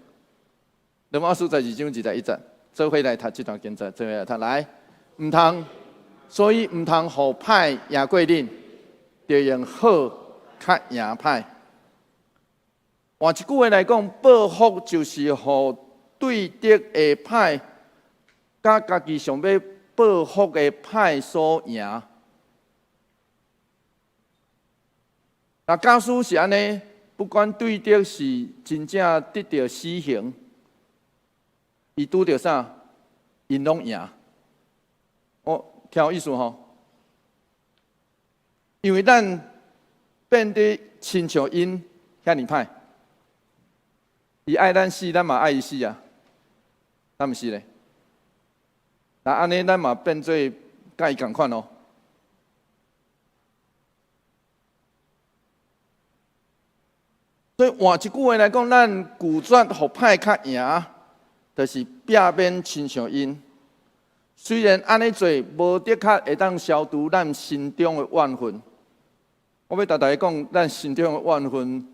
羅馬書十二章21節，做伙來讀這段經節，做伙來讀來，毋通，所以毋通予歹贏過恁，著用好較贏歹。換一句話來講，報復就是予對敵的歹，佮家己想欲報復的歹所贏。若假使是按呢，不管對敵是真正得著死刑，伊拄著啥，𪜶攏贏。我聽有意思吼？因為咱變得親像𪜶遐爾歹，伊愛咱死，咱嘛愛伊死啊，敢毋是咧？若按呢，咱嘛變做佮伊仝款咯。所以換一句話來講，咱拒絕予歹較贏，就是避免親像𪜶。雖然按呢做，無的確會當消除咱心中的怨恨。我欲共大家講，咱心中的怨恨，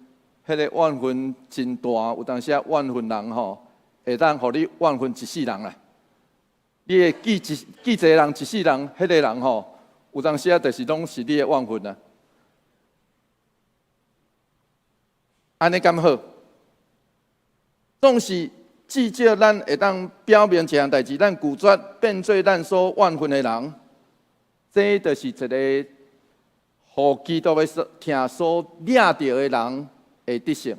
彼個怨恨真大，有當時啊怨恨人吼，會當予你怨恨一世人啦。你會記一記一個人一世人，彼個人吼，有當時啊，就是攏是你的怨恨啊。按呢敢好？總是至少咱會當表明一項代誌，咱拒絕變做咱所怨恨的人，這就是一個予基督的疼所掠著的人的德性。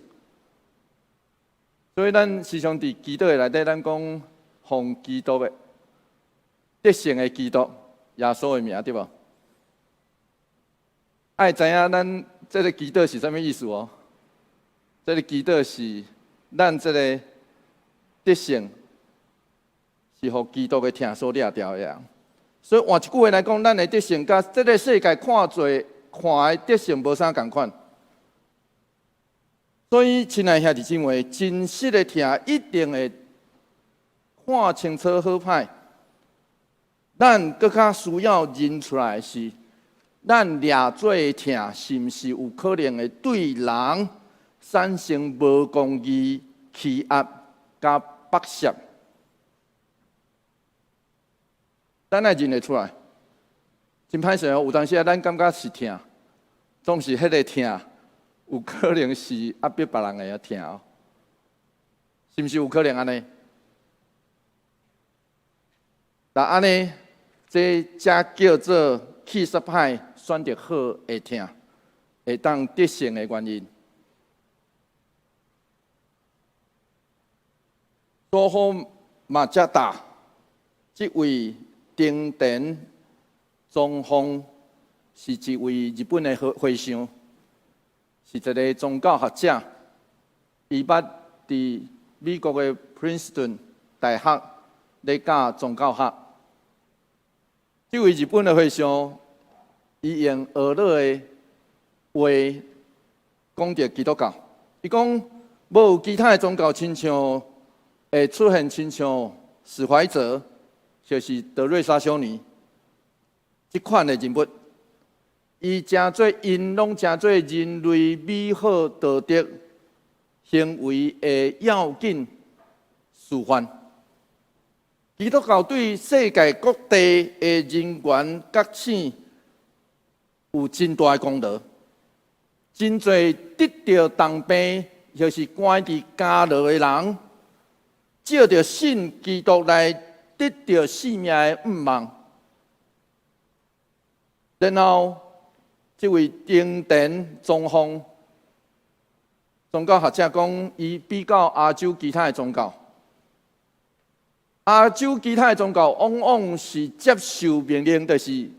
所以咱時常佇祈禱的內底，咱講奉基督的得勝的基督耶穌的名，對無？愛知影咱這个祈禱是啥物意思哦？這个祈禱是咱這个得勝是予基督的疼所掠著的人。所以換一句話來講，咱的得勝佮這个世界看做看的得勝無啥仝款。所以，親愛兄弟姊妹，真實的疼一定會看清楚好歹。咱閣較需要認出來是，咱掠做的疼是毋是有可能會對人產生無公義欺壓佮剝削？咱愛認會出來。真歹勢哦，有當時啊，咱感覺是疼，總是彼個疼，有可能是壓迫別人的疼哦，是毋是有可能按呢？若按呢，這才叫做去煞歹，選擇好的疼，會當得勝的原因。佐贺馬扎達這位町田宗方是一位日本的和和尚，是一个宗教學者。伊捌佇美國的 Princeton 大學咧教宗教學。這位日本的和尚，伊用呵咾的話講著基督教。伊講無有其他的宗教親像會出現親像史懷哲，就是德瑞莎修女這款的人物。伊成做𪜶攏成做人類美好道德行為的要緊示範。基督教對世界各地的人員覺醒有真大的功勞，真濟得著重病，或是關佇監牢的人，藉著信基督來得著性命的盼望。然後，這位町田宗方宗教學者講，伊比較亞洲其他的宗教，亞洲其他的宗教往往是接受命令，就是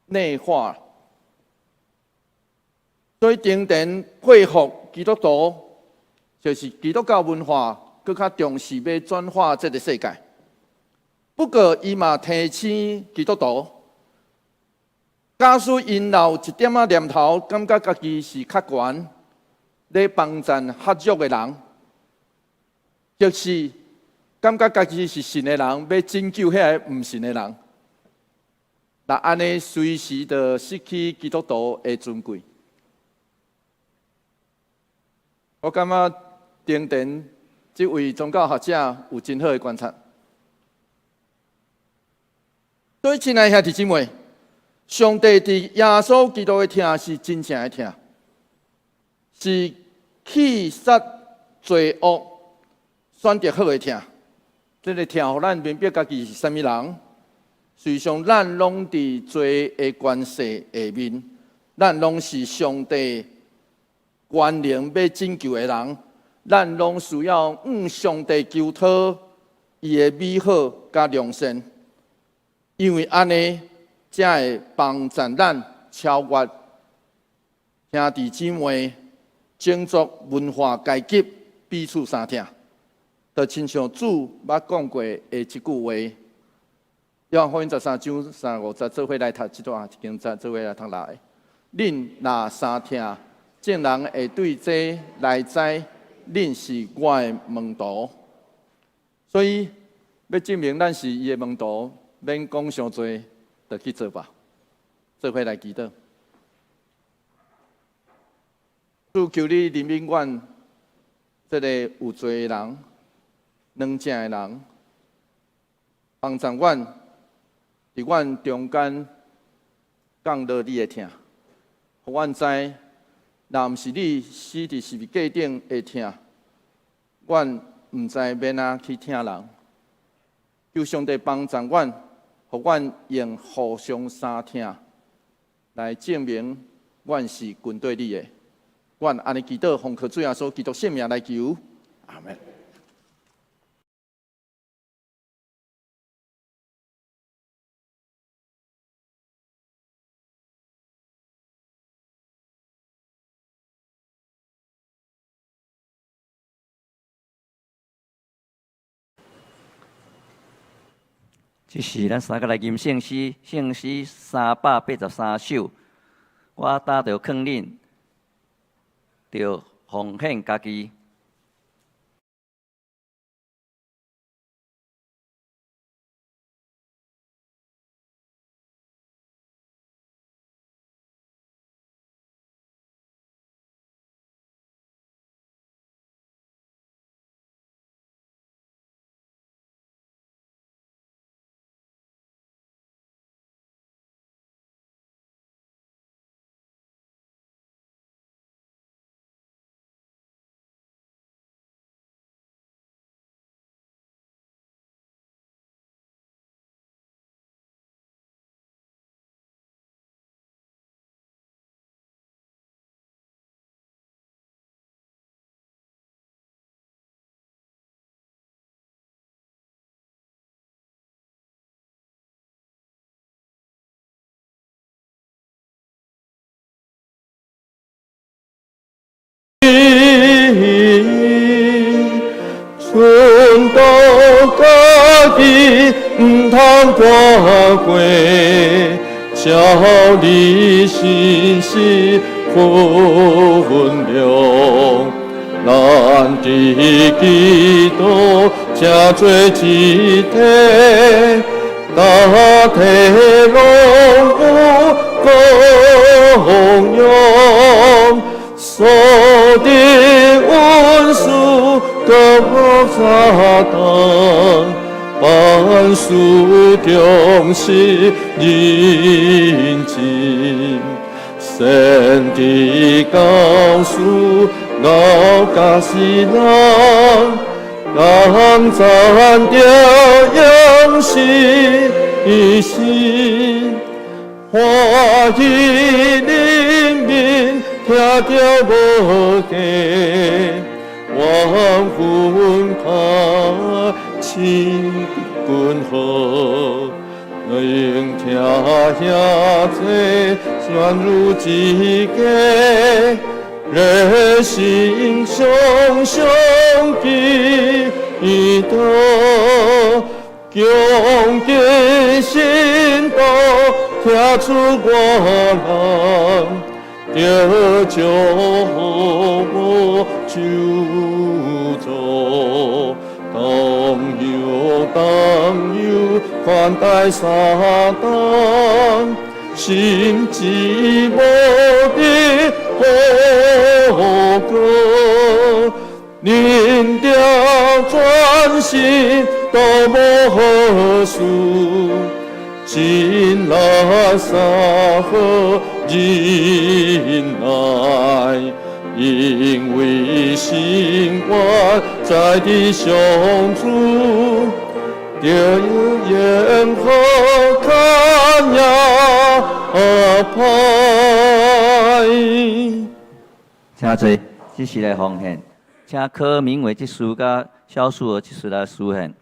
內化。所以町田佩服基督徒，就是基督教文化閣較重視欲轉化這个世界。不過，伊嘛提醒基督徒，假使𪜶有一點仔念頭，感覺家己是較懸，咧幫贊較弱的人，就是感覺家己是信的人，欲拯救彼个毋信的人，若按呢隨時就失去基督徒的尊貴。我感覺町田這位宗教學者有真好的觀察。所以，親愛兄弟姊妹，上帝佇耶穌基督的疼是真正的疼，是去殺罪惡、選擇好的疼。這个疼，予咱明白家己是啥物人。事實上，咱攏佇罪的權勢下面，咱攏是上帝權能欲拯救的人，咱攏需要向上帝求討伊的美好佮良善，因為按呢，才會幫助咱超越兄弟姊妹、種族、文化、階級彼此相疼。就親像主捌講過的一句話，約翰福音13章35節，做伙來讀這段，一經節做伙來讀來。恁若相疼，眾人會對這來知，恁是我的門徒。所以欲證明咱是伊的門徒，免講傷濟，就去做吧。做伙來祈禱。主，求你憐憫阮這个有罪的人、軟正的人，幫助阮佇阮中間降落你的疼，予阮知，若毋是你死佇十字架頂的疼，阮毋知欲按怎去疼人。求上帝幫助阮，予阮用互相相疼來證明阮是跟綴你的。阮按呢祈禱，奉靠主耶穌基督聖名來求，阿門。這是咱三個來吟聖詩，聖詩383首。我擔著勸恁，著奉獻家己。剩到家己毋通看過，叫你信息分量，咱佇基督成做一體，大體攏有共用，所得恩賜各相同，凡事重視認真，先知教師老教是人，人讚著用心心，歡喜人民聽著無假，萬分拍親君好，用聽遐濟旋如一家，熱心常常記得，強健信道聽出我人，得救救助，當有當有款待撒旦，心寂寞的好歌，寧掉專心都無好事，盡來三好忍耐，因為心肝在佇上主，著用好看也歹。請坐，這是來奉獻，請柯明偉執事佮蕭淑娥執事來司獻。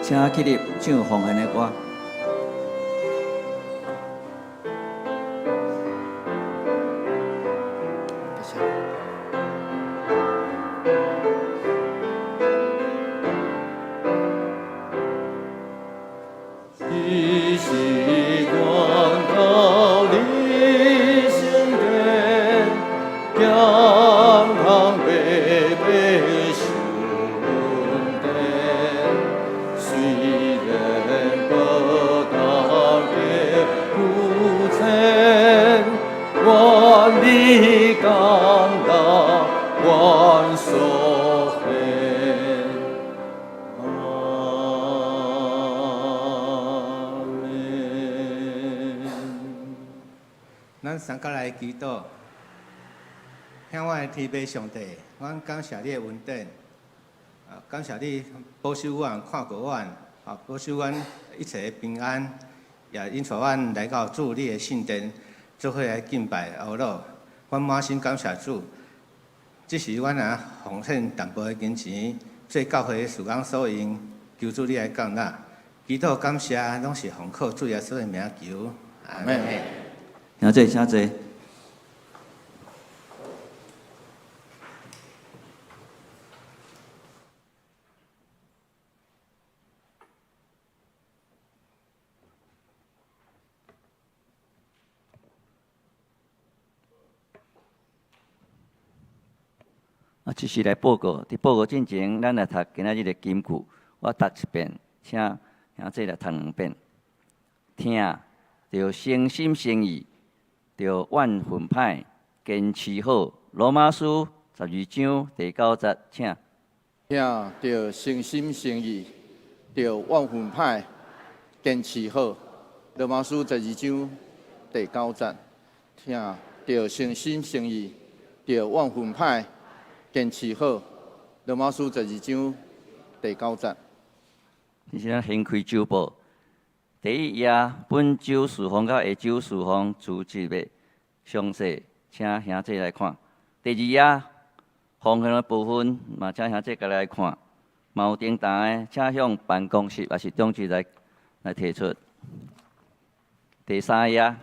請起立唱奉獻的歌。只是愿到你身边，健康白白受恩典，虽然无同的肤浅，愿你甘纳阮所献。阿们。咱三个來祈禱，向我的天父上帝，阮感謝你的恩典，啊，感謝你保守阮、看顧阮，啊，保守阮一切的平安，也引帶阮來到主你的聖殿，做伙來敬拜阿老。阮滿心感謝主，這是阮啊奉獻淡薄的金錢，做教會的事工所用，求主你來降納。祈禱感謝，攏是奉靠主耶穌的名求，阿們。請坐，請坐。啊，這是來報告。佇報告進前，咱來讀今仔日的金句。我讀一遍，請兄弟來讀兩遍。疼著誠心誠意，著怨恨歹，堅持好。羅馬書十二章第九節，請。疼著誠心誠意，著怨恨歹，堅持好。羅馬書十二章第九節，疼著誠心誠意，著怨恨歹，堅持好。羅馬書十二章第九節。這是咱先開週報。第一頁，本週事奉佮下週事奉組織的詳細，請兄弟來看。第二頁，奉獻的部分，嘛請兄弟家來看。嘛有訂單的，請向辦公室抑是長執來提出。第三頁，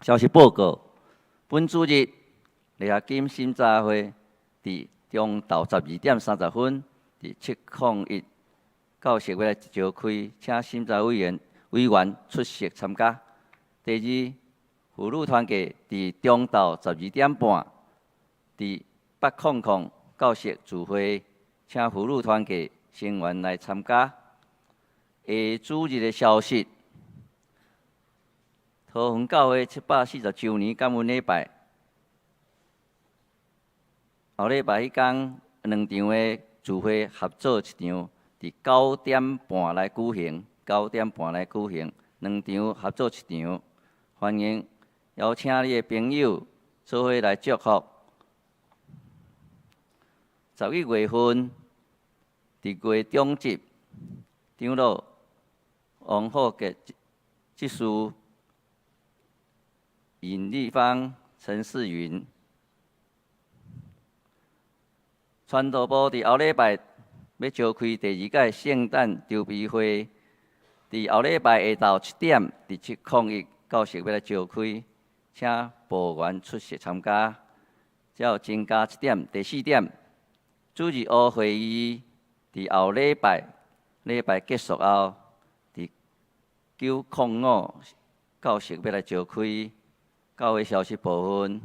消息報告，本主日禮學金審查會佇中晝12點30分，佇701教室欲來召開，請審查委員出席參加。第二，婦女團契佇中晝12點半，佇800教室聚會，請婦女團契成員來參加。下主日的消息，桃園教會740週年感恩禮拜，後禮拜彼工兩場的聚會合做一場，佇9點半來舉行，9點半來舉行，兩場合做一場，歡迎邀請你的朋友做伙來祝福。11月份，佇月中節，長老王浩傑執事尹立芳、陳世雲，傳道部佇後禮拜欲召開第二屆聖誕籌備會，佇後禮拜下晝7點，佇701教室欲來召開，請部員出席參加。才有增加一點，第四點，主日學會議佇後禮拜禮拜結束後，佇905教室欲來召開。教會消息部分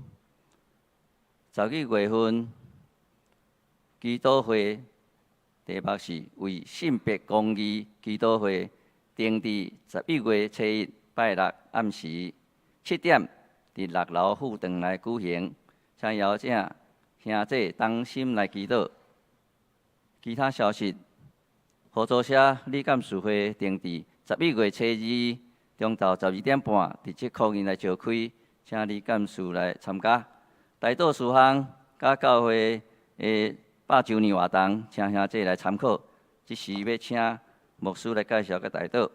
，11月份祈禱會題目是為性別公義祈禱會，定佇11月初一拜六暗時7點，佇六樓副堂來舉行，請邀請兄弟同心來祈禱。其他消息，合作社理監事會定佇11月初二中晝12點半，佇701來召開，請理監事來參加。代禱事項佮教會的百週年活動，請兄弟來參考。這時欲請牧師來介紹佮代禱。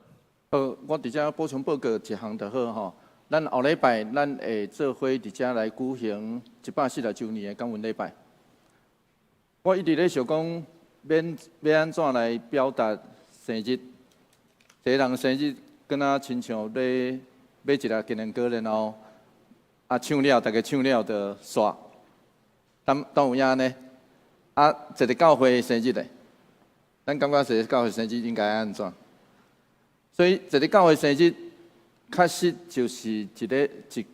好，我佇遮補充報告一項就好吼。咱後禮拜咱會做伙佇遮來舉行140週年的感恩禮拜。我一直咧想講，免欲按怎來表達生日，一个人生日，敢若親像咧買一粒雞卵糕，然後啊唱了，逐家唱了就煞，敢敢有影呢？啊，一個教會生日咧，咱感覺一個教會生日應該按怎？所以一個教會生日，確實就是一個一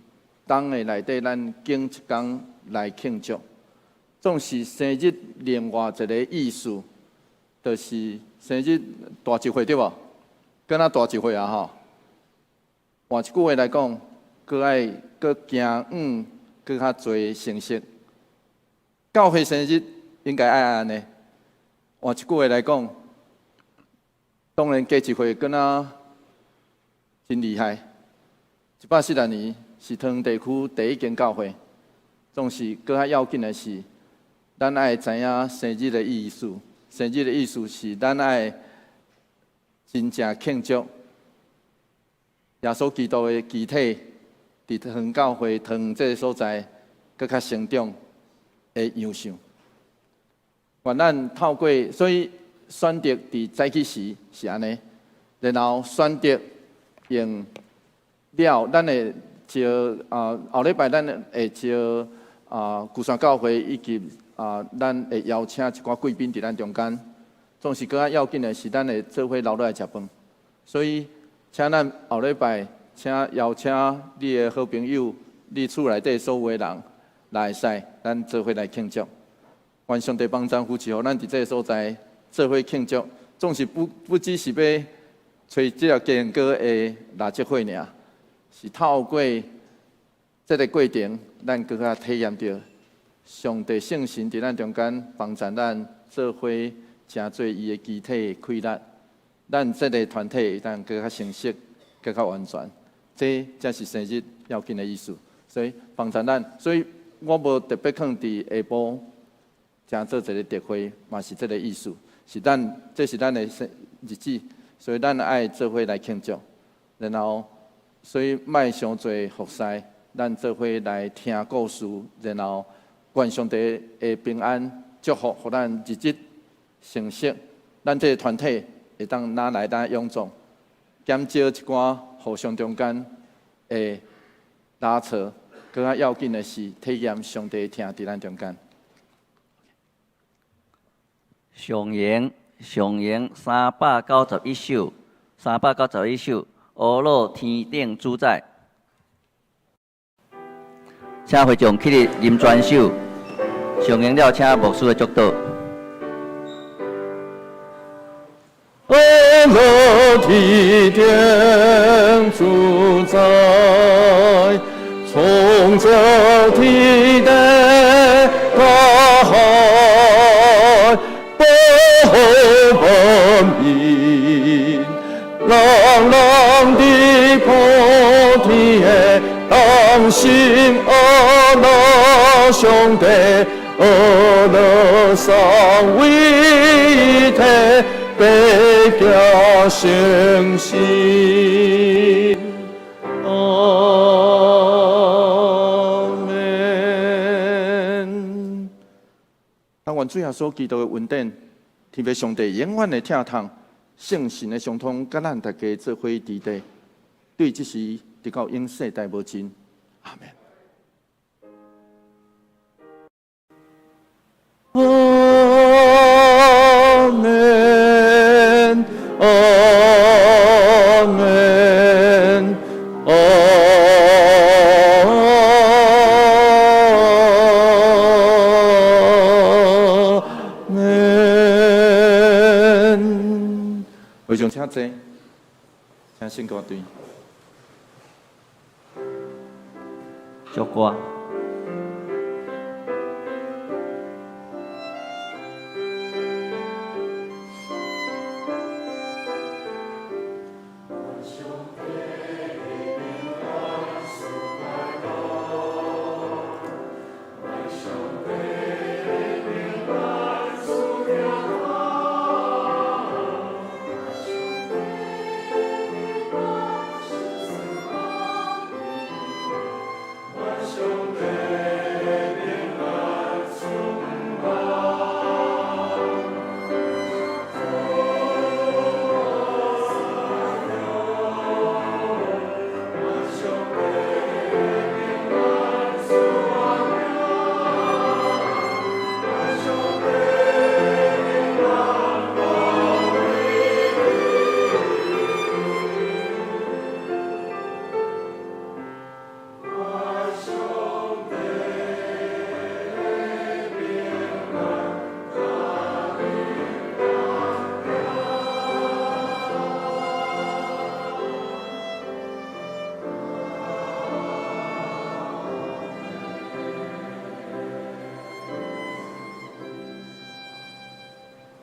冬的內底，咱揀一工來慶祝。總是生日另外一個意思，就是生日大一歲對無？敢若大一歲啊吼。換一句話來講，閣愛閣行遠，閣較濟成績。教會生日應該愛按呢。換一句話來講，當然加一歲，敢若真厲害。146年是桃園地區第一間教會，總是閣較要緊的是，咱愛知影生日的意思。生日的意思是咱愛真正慶祝耶穌基督的肢體，佇桃園教會桃園這个所在，閣較成長的樣相。願咱透過，所以選擇佇早起時是按呢，然後選擇用了，咱會招啊後禮拜咱會招啊龜山教會以及啊咱會邀請一寡貴賓佇咱中間。總是閣較要緊的是，咱會做伙留落來食飯。所以，請咱後禮拜，請邀請你的好朋友、你厝內底所有的人來使，咱做伙來慶祝。願上帝幫贊扶持，予咱佇這个所在做伙慶祝。總是不只是欲揣這個雞卵糕的蠟燭火爾，是透過這个過程，咱閣較體驗著上帝聖神佇咱中間幫助咱做伙成做伊的肢體的氣力，咱這个團體會當閣較成熟、閣較完全。這才是生日要緊的意思。所以幫助咱，所以我無特別囥佇下晡，成做一个特會，嘛是這个意思。是咱，這是咱的生日子，所以咱愛做伙來慶祝。然後，所以莫傷濟服侍，咱做伙來聽故事，然後願上帝的平安祝福，予咱日日成熟。咱這个團體會當哪來哪勇壯，減少一寡互相中間的拉扯。閣較要緊的是體驗上帝的疼佇咱中間。上榮上榮391首，391首，阿樂天頂主宰。請會眾起立吟全首，上榮了，請牧師的祝禱。阿樂天頂主宰，創造天地大海，保護萬民，朗朗的普天的當心阿樂上帝，阿樂三位一體，百家誠心。阿們。當願主耶穌基督的恩典，天父上帝永遠的疼痛，聖神的相通，佮咱大家做伙佇地，對這時直到永世代無盡。阿們。阿們，阿們，阿們。會眾請坐，請聖歌隊。祝歌。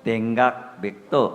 殿樂默禱。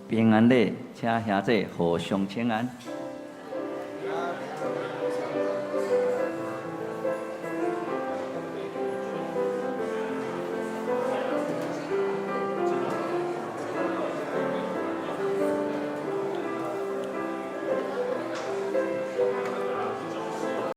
平安禮，請兄弟互相請安。